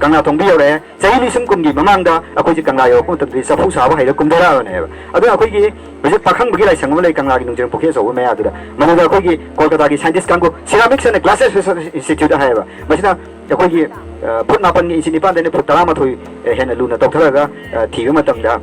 ꯀꯪꯂꯥ ꯊꯣꯡꯕꯤ ꯌꯧꯔꯛꯑꯦ꯫ ꯆꯍꯤ ꯂꯤꯁꯤꯡ ꯀꯨꯟꯒꯤ ꯃꯃꯥꯡꯗ ꯑꯩꯈꯣꯏꯁꯦ ꯀꯪꯂꯥ ꯌꯧꯔꯛꯄ ꯃꯇꯝꯗꯗꯤ ꯆꯐꯨ ꯁꯥꯕ ꯍꯩꯔ ꯀꯨꯝꯊꯔꯛꯑꯕꯅꯦꯕ꯫ ꯑꯗꯨꯅ ꯑꯩꯈꯣꯏꯒꯤ ꯍꯧꯖꯤꯛ ꯄꯥꯈꯪꯕꯒꯤ ꯂꯥꯏꯁꯪ ꯑꯃ ꯂꯩ ꯀꯪꯂꯥꯒꯤ ꯅꯣꯡꯖꯦꯡ ꯄꯨꯈ꯭ꯔꯤ ꯑꯆꯧꯕ ꯃꯌꯥꯗꯨꯗ, ꯃꯗꯨꯗ ꯑꯩꯈꯣꯏꯒꯤ ꯀꯣꯜꯀꯇꯥꯒꯤ scientist ꯀꯥꯡꯕꯨ Ceramics and Glass Special Institute ꯍꯥꯏꯌꯦꯕ꯫ ꯃꯁꯤꯅ ꯑꯩꯈꯣꯏꯒꯤ, ꯑ, ꯐꯨꯠ ꯃꯥꯄꯟꯒꯤ ꯏꯟꯆꯤ ꯅꯤꯄꯥꯟꯗꯩꯅ ꯐꯨꯠ ꯇꯔꯥꯃꯥꯊꯣꯏ ꯍꯦꯟꯅ ꯂꯨꯅ ꯇꯧꯊꯔꯒ, ꯑ, ꯊꯤꯕ ꯃꯇꯝꯗ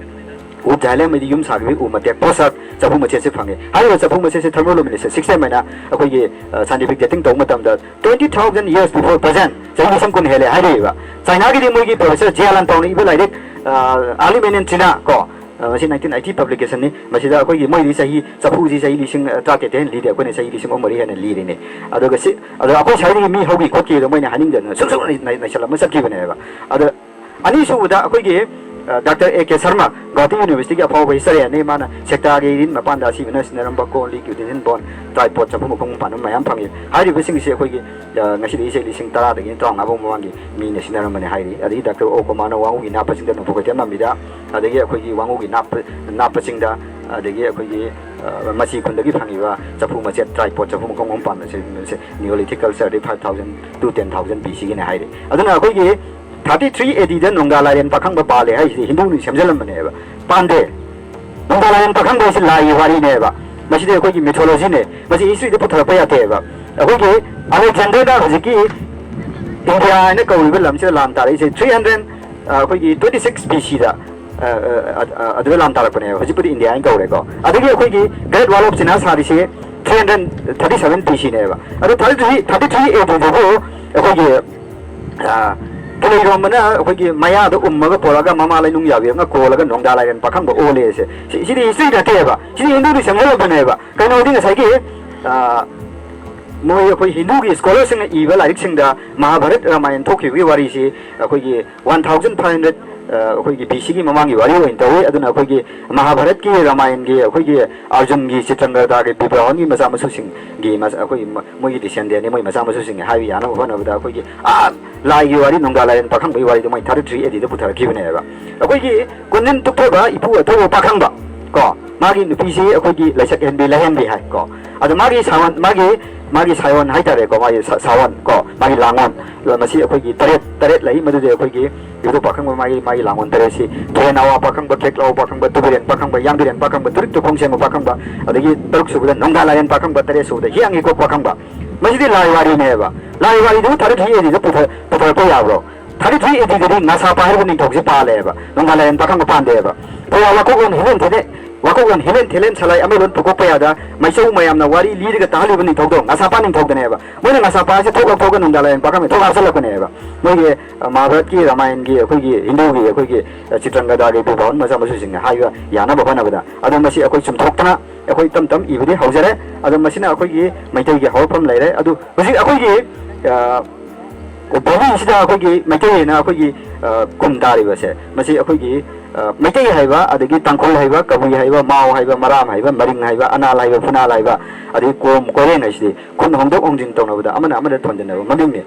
ꯎꯞ ꯖꯥꯏꯂꯦꯝ ꯍꯥꯏꯗꯤ ꯌꯨꯝ ꯁꯥꯈꯤꯕꯒꯤ ꯎ ꯃꯇꯦꯛ ꯄꯣꯠꯁꯛ ꯆꯐꯨ ꯃꯆꯦꯠꯁꯦ ꯐꯪꯉꯦ꯫ ꯍꯥꯏꯔꯤꯕ ꯆꯐꯨ ꯃꯆꯦꯠꯁꯦ thermoluminescence system ꯍꯥꯏꯅ ꯑꯩꯈꯣꯏꯒꯤ, ꯑ, scientific dating ꯇꯧꯕ ꯃꯇꯝꯗ twenty thousand years before present, ꯆꯍꯤ ꯂꯤꯁꯤꯡ ꯀꯨꯟ ꯍꯦꯜꯂꯦ ꯍꯥꯏꯔꯛꯏꯕ꯫ ꯆꯥꯏꯅꯥꯒꯤꯗꯤ ꯃꯣꯏꯒꯤ professor ꯖꯤꯌꯥ ꯂꯥꯟꯄꯥꯎꯅ ꯏꯕ ꯂꯥꯏꯔꯤꯛ, ꯑ, Early Man in China ꯀꯣ, ꯑ, ꯃꯁꯤ nineteen eighty publication ꯅꯤ꯫ ꯃꯁꯤꯗ ꯑꯩꯈꯣꯏꯒꯤ ꯃꯣꯏꯗꯤ ꯆꯍꯤ ꯆꯐꯨꯁꯤ ꯆꯍꯤ ꯂꯤꯁꯤꯡ, ꯑ, ꯇꯔꯥꯇꯔꯦꯠ ꯍꯦꯟꯅ ꯂꯤꯔꯦ, ꯑꯩꯈꯣꯏꯅ ꯆꯍꯤ ꯂꯤꯁꯤꯡ ꯑꯍꯨꯝ ꯃꯔꯤ ꯍꯦꯟꯅ ꯂꯤꯔꯤꯅꯦ꯫ ꯑꯗꯨꯒ ꯁꯤ, ꯑꯗꯣ ꯑꯩꯈꯣꯏ ꯁ꯭ꯋꯥꯏꯗꯒꯤ ꯃꯤ ꯍꯧꯈꯤ ꯈꯣꯠꯈꯤꯕꯗꯣ ꯃꯣꯏꯅ ꯍꯥꯏꯅꯤꯡꯗꯗꯅ ꯁꯨꯝ ꯁꯨꯝ ꯅꯩ-, ꯅꯩꯁꯜꯂꯝꯃ ꯆꯠꯈꯤꯕꯅꯦꯕ꯫ ꯑꯗ ꯑꯅꯤꯁꯨꯕꯗ ꯑꯩꯈꯣꯏꯒꯤ, ꯑ, doctor A K Sharma, Guwahati ꯌꯨꯅꯤꯚꯔꯁꯤꯇꯤꯒꯤ ꯑꯐꯥꯎꯕ historian ꯅꯤ꯫ ꯃꯥꯅ ꯁꯦꯛꯇꯥꯒꯤ ꯏꯔꯤꯟ ꯃꯄꯥꯟꯗ ꯑꯁꯤꯕꯅ ꯁꯤꯖꯤꯟꯅꯔꯝꯕ ꯀꯣꯜ ꯂꯤꯛ, utensil, ꯕꯣꯟ, tripod, ꯆꯐꯨ ꯃꯈꯣꯡ ꯃꯄꯥꯟ ꯃꯌꯥꯝ ꯐꯪꯉꯤ꯫ ꯍꯥꯏꯔꯤꯕꯁꯤꯡꯁꯤ ꯑꯩꯈꯣꯏꯒꯤ, ꯑ, ꯉꯁꯤꯗꯒꯤ ꯆꯍꯤ ꯂꯤꯁꯤꯡ ꯇꯔꯥꯗꯒꯤ ꯇꯔꯥꯃꯉꯥ ꯐꯥꯎ ꯃꯃꯥꯡꯒꯤ ꯃꯤꯅ ꯁꯤꯖꯤꯟꯅꯔꯝꯕꯅꯤ ꯍꯥꯏꯔꯤ꯫ ꯑꯗꯒꯤ ꯗꯥꯛꯇꯔ ꯑꯣ ꯀꯨꯃꯥꯔꯅ ꯋꯥꯉꯨꯒꯤ ꯅꯥꯞꯄꯁꯤꯡꯗ ꯅꯣꯡꯄꯣꯛ ꯀꯩꯊꯦꯜ ꯃꯃꯤꯗ, ꯑꯗꯒꯤ ꯑꯩꯈꯣꯏꯒꯤ ꯋꯥꯉꯨꯒꯤ ꯅꯥꯞꯄ, ꯅꯥꯞꯄꯁꯤꯡꯗ, ꯑꯗꯒꯤ ꯑꯩꯈꯣꯏꯒꯤ, ꯑ, ꯃꯆꯤ ꯈꯨꯟꯗꯒꯤ ꯐꯪꯉꯤꯕ ꯆꯐꯨ ꯃꯆꯦꯠ, tripod, ꯆꯐꯨ ꯃꯈꯣꯡ ꯑꯍꯨꯝ ꯄꯥꯟꯕꯁꯦ, ꯃꯁꯦ Neolithic culture D five thousand to ten thousand B C ꯒꯤꯅꯦ ꯍꯥꯏꯔꯤ꯫ ꯑꯗꯨꯅ ꯑꯩꯈꯣꯏꯒꯤ thirty three A D ꯗ ꯅꯣꯡꯗꯥ ꯂꯥꯏꯔꯦꯟ ꯄꯥꯈꯪꯕ ꯄꯥꯜꯂꯦ ꯍꯥꯏꯁꯤꯗꯤ ꯍꯤꯟꯗꯨꯅ ꯁꯦꯝꯖꯤꯜꯂꯝꯕꯅꯦꯕ꯫ ꯄꯥꯟꯗꯦ꯫ ꯅꯣꯡꯗꯥ ꯂꯥꯏꯔꯦꯟ ꯄꯥꯈꯪꯕ ꯍꯥꯏꯁꯤ ꯂꯥꯏꯒꯤ ꯋꯥꯔꯤꯅꯦꯕ꯫ ꯃꯁꯤꯗꯤ ꯑꯩꯈꯣꯏꯒꯤ mythology ꯅꯦ꯫ ꯃꯁꯤ history ꯗ ꯄꯨꯊꯔꯛꯄ ꯌꯥꯗꯦꯕ꯫ ꯑꯩꯈꯣꯏꯒꯤ Alexander ꯅ ꯍꯧꯖꯤꯛꯀꯤ ꯏꯟꯗꯤꯌꯥ ꯍꯥꯏꯅ ꯀꯧꯔꯤꯕ ꯂꯝꯁꯤꯗ ꯂꯥꯟ ꯇꯥꯔꯛꯏꯁꯦ three hundred, ꯑ, ꯑꯩꯈꯣꯏꯒꯤ twenty six B C ꯗ, ꯑ, ꯑ, ꯑ, ꯑ, ꯑꯗꯨꯗ ꯂꯥꯟ ꯇꯥꯔꯛꯄꯅꯦꯕ꯫ ꯍꯧꯖꯤꯛꯄꯨꯗꯤ ꯏꯟꯗꯤꯌꯥ ꯍꯥꯏꯅ ꯀꯧꯔꯦꯀꯣ꯫ ꯑꯗꯒꯤ ꯑꯩꯈꯣꯏꯒꯤ Great Wall of China ꯁꯥꯔꯤꯁꯦ three hundred thirty seven B C ꯅꯦꯕ꯫ ꯑꯗꯣ thirty three, thirty three A D ꯗꯕꯨ ꯑꯩꯈꯣꯏꯒꯤ, ꯑ, ꯄꯨꯂꯩꯔꯣꯝꯕꯅ ꯑꯩꯈꯣꯏꯒꯤ ꯃꯌꯥꯗ ꯎꯝꯃꯒ ꯄꯣꯔꯛꯑꯒ ꯃꯃꯥ ꯂꯩꯅꯨꯡ ꯌꯥꯕꯤꯔꯒ ꯀꯣꯜꯂꯒ ꯅꯣꯡꯗꯥ ꯂꯥꯏꯔꯦꯟ ꯄꯥꯈꯪꯕ ꯑꯣꯜꯂꯦꯁꯦ꯫ ꯁꯤ-, ꯁꯤꯗꯤ history ꯅꯠꯇꯦꯕ꯫ ꯁꯤꯗꯤ ꯍꯤꯟꯗꯨꯅ ꯁꯦꯝꯖꯤꯜꯂꯛꯄꯅꯦꯕ꯫ ꯀꯩꯅꯣꯗꯤ ꯉꯁꯥꯏꯒꯤ, ꯑ, ꯃꯣꯏ ꯑꯩꯈꯣꯏ ꯍꯤꯟꯗꯨꯒꯤ scholar ꯁꯤꯡꯅ ꯏꯕ ꯂꯥꯏꯔꯤꯛꯁꯤꯡꯗ ꯃꯍꯥꯚꯥꯔꯠ, ꯔꯥꯃꯥꯌꯟ ꯊꯣꯛꯈꯤꯕꯒꯤ ꯋꯥꯔꯤꯁꯤ ꯑꯩꯈꯣꯏꯒꯤ one thousand five hundred, ꯑꯩꯈꯣꯏꯒꯤ ꯕꯤ ꯁꯤꯒꯤ ꯃꯃꯥꯡꯒꯤ ꯋꯥꯔꯤ ꯑꯣꯏꯅ ꯇꯧꯏ꯫ ꯑꯗꯨꯅ ꯑꯩꯈꯣꯏꯒꯤ ꯃꯍꯥꯚꯥꯔꯠꯀꯤ, ꯔꯥꯃꯥꯌꯟꯒꯤ, ꯑꯩꯈꯣꯏꯒꯤ ꯑꯔꯖꯨꯟꯒꯤ, ꯆꯤꯇ꯭ꯔꯪꯒꯗꯥꯒꯤ, ꯕꯤꯕ꯭ꯔꯥꯍꯟꯒꯤ ꯃꯆꯥ ꯃꯁꯨꯁꯤꯡꯒꯤ ꯃꯆꯥ-, ꯑꯩꯈꯣꯏꯒꯤ ꯃ-, ꯃꯣꯏꯒꯤ ꯗꯤꯁꯦꯟꯗꯦꯟꯅꯤ, ꯃꯣꯏ ꯃꯆꯥ ꯃꯁꯨꯁꯤꯡꯒꯤ ꯍꯥꯏꯕ ꯌꯥꯅꯕ ꯍꯣꯠꯅꯕꯗ ꯑꯩꯈꯣꯏꯒꯤ, ꯑꯥ, ꯂꯥꯏꯒꯤ ꯋꯥꯔꯤ, ꯅꯣꯡꯗꯥ ꯂꯥꯏꯔꯦꯟ ꯄꯥꯈꯪꯕꯒꯤ ꯋꯥꯔꯤꯗꯣ ꯃꯣꯏ thirty three A D ꯗ ꯄꯨꯊꯔꯛꯈꯤꯕꯅꯦꯕ꯫ ꯑꯩꯈꯣꯏꯒꯤ ꯀꯣꯟꯖꯤꯟ ꯇꯨꯞꯊꯕ ꯏꯄꯨ ꯑꯊꯧꯕ ꯄꯥꯈꯪꯕ ꯀꯣ, ꯃꯥꯒꯤ ꯅꯨꯄꯤꯁꯤ ꯑꯩꯈꯣꯏꯒꯤ ꯂꯩꯁꯛ ꯍꯦꯟꯕꯤ, ꯂꯩꯍꯦꯟꯕꯤ ꯍꯥꯏ ꯀꯣ꯫ ꯑꯗꯣ ꯃꯥꯒꯤ ꯁꯥꯋꯟ, ꯃꯥꯒꯤ, ꯃꯥꯒꯤ ꯁꯥꯌꯣꯟ ꯍꯥꯏꯇꯥꯔꯦꯀꯣ, ꯃꯥꯒꯤ ꯁꯥ-, ꯁꯥꯋꯟ ꯀꯣ, ꯃꯥꯒꯤ ꯂꯥꯡꯉꯣꯟ, ꯃꯁꯤ ꯑꯩꯈꯣꯏꯒꯤ ꯇꯔꯦꯠ, ꯇꯔꯦꯠ ꯂꯩ꯫ ꯃꯗꯨꯗꯤ ꯑꯩꯈꯣꯏꯒꯤ ꯏꯕꯨꯙꯧ ꯄꯥꯈꯪꯕ ꯃꯥꯒꯤ, ꯃꯥꯒꯤ ꯂꯥꯡꯉꯣꯟ ꯇꯔꯦꯠꯁꯤ ꯊꯦꯟ ꯑꯋꯥ ꯄꯥꯈꯪꯕ, ꯈꯦꯛꯂꯥꯎ ꯄꯥꯈꯪꯕ, ꯇꯨꯕꯤꯔꯦꯟ ꯄꯥꯈꯪꯕ, ꯌꯥꯝꯕꯤꯔꯦꯟ ꯄꯥꯈꯪꯕ, ꯇꯨꯔꯤꯛ ꯇꯨꯈꯣꯡ ꯁꯦꯝꯕ ꯄꯥꯈꯪꯕ, ꯑꯗꯒꯤ ꯇꯔꯨꯛ ꯁꯨꯕꯗ ꯅꯣꯡꯗꯥ ꯂꯥꯏꯔꯦꯟ ꯄꯥꯈꯪꯕ, ꯇꯔꯦꯠ ꯁꯨꯕꯗ ꯍꯤꯌꯥꯡ ꯍꯤꯒꯣꯛ ꯄꯥꯈꯪꯕ꯫ ꯃꯁꯤꯗꯤ ꯂꯥꯏ ꯋꯥꯔꯤꯅꯦꯕ꯫ ꯂꯥꯏ ꯋꯥꯔꯤꯗꯨꯕꯨ thirty three A D ꯗ ꯄꯨꯊ-, ꯄꯨꯊꯔꯛꯄ ꯌꯥꯕ꯭ꯔꯣ? Thirty three A D ꯗꯗꯤ ꯉꯥꯁꯥꯄꯥ ꯍꯥꯏꯔꯤꯕ ꯅꯤꯡꯊꯧꯁꯦ ꯄꯥꯜꯂꯦꯕ, ꯅꯣꯡꯗꯥ ꯂꯥꯏꯔꯦꯟ ꯄꯥꯈꯪꯕ ꯄꯥꯟꯗꯦꯕ꯫ ꯄꯨꯔꯥ ꯋꯥꯀꯣꯛꯂꯣꯟ ꯍꯤꯂꯦꯟ ꯊꯦꯂꯦꯟ, ꯋꯥꯀꯣꯛꯂꯣꯟ ꯍꯤꯂꯦꯟ ꯊꯦꯂꯦꯟ ꯁꯂꯥꯏ ꯑꯃꯩꯂꯣꯟ ꯄꯨꯀꯣꯛ ꯄꯌꯥꯗ ꯃꯩꯆꯧ ꯃꯌꯥꯝꯅ ꯋꯥꯔꯤ ꯂꯤꯔꯒ ꯇꯥꯍꯜꯂꯤꯕ ꯅꯤꯡꯊꯧꯗꯣ ꯉꯥꯁꯥꯄꯥ ꯅꯤꯡꯊꯧꯗꯅꯦꯕ꯫ ꯃꯣꯏꯅ ꯉꯥꯁꯥꯄꯥꯁꯦ ꯊꯣꯛ ꯂꯧꯊꯣꯛꯑꯒ ꯅꯣꯡꯗꯥ ꯂꯥꯏꯔꯦꯟ ꯄꯥꯈꯪꯕ ꯊꯣꯛ ꯍꯥꯞꯆꯜꯂꯛꯄꯅꯦꯕ꯫ ꯃꯣꯏꯒꯤ, ꯑ, ꯃꯍꯥꯚꯥꯔꯠꯀꯤ, ꯔꯥꯃꯥꯌꯟꯒꯤ, ꯑꯩꯈꯣꯏꯒꯤ ꯍꯤꯟꯗꯨꯒꯤ, ꯑꯩꯈꯣꯏꯒꯤ, ꯑ, ꯆꯤꯇ꯭ꯔꯪꯒꯗꯥꯒꯤ ꯕꯤꯔꯕꯥꯍꯟ ꯃꯆꯥ ꯃꯁꯨꯁꯤꯡꯅ ꯍꯥꯏꯕ ꯌꯥꯅꯕ ꯍꯣꯠꯅꯕꯗ, ꯑꯗꯣ ꯃꯁꯤ ꯑꯩꯈꯣꯏ ꯆꯨꯝꯊꯣꯛꯇꯅ ꯑꯩꯈꯣꯏ ꯇꯞ ꯇꯞ ꯏꯕꯗꯤ ꯍꯧꯖꯔꯦ꯫ ꯑꯗꯣ ꯃꯁꯤꯅ ꯑꯩꯈꯣꯏꯒꯤ ꯃꯩꯇꯩꯒꯤ ꯍꯧꯔꯛꯐꯝ ꯂꯩꯔꯦ꯫ ꯑꯗꯨ ꯍꯧꯖꯤꯛ ꯑꯩꯈꯣꯏꯒꯤ, ꯑ, ꯚꯦꯂꯤꯁꯤꯗ ꯑꯩꯈꯣꯏꯒꯤ ꯃꯩꯇꯩ ꯍꯥꯏꯅ ꯑꯩꯈꯣꯏꯒꯤ, ꯑ, ꯈꯨꯟ ꯇꯥꯔꯤꯕꯁꯦ, ꯃꯁꯤ ꯑꯩꯈꯣꯏꯒꯤ, ꯑ, ꯃꯩꯇꯩ ꯍꯥꯏꯕ, ꯑꯗꯒꯤ ꯇꯥꯡꯈꯨꯜ ꯍꯥꯏꯕ, ꯀꯕꯨꯏ ꯍꯥꯏꯕ, ꯃꯥꯎ ꯍꯥꯏꯕ, ꯃꯔꯥꯝ ꯍꯥꯏꯕ, ꯃꯔꯤꯡ ꯍꯥꯏꯕ, ꯑꯅꯥꯜ ꯍꯥꯏꯕ, ꯐꯨꯅꯥꯜ ꯍꯥꯏꯕ, ꯑꯗꯒꯤ ꯀꯣꯝ, ꯀꯣꯏꯔꯦꯡ ꯍꯥꯏꯁꯤꯗꯤ ꯈꯨꯟ ꯍꯣꯡꯗꯣꯛ ꯍꯣꯡꯖꯤꯟ ꯇꯧꯅꯕꯗ ꯑꯃꯅ ꯑꯃꯗ ꯊꯣꯟꯖꯤꯟꯅꯕ ꯃꯃꯤꯡꯅꯤ꯫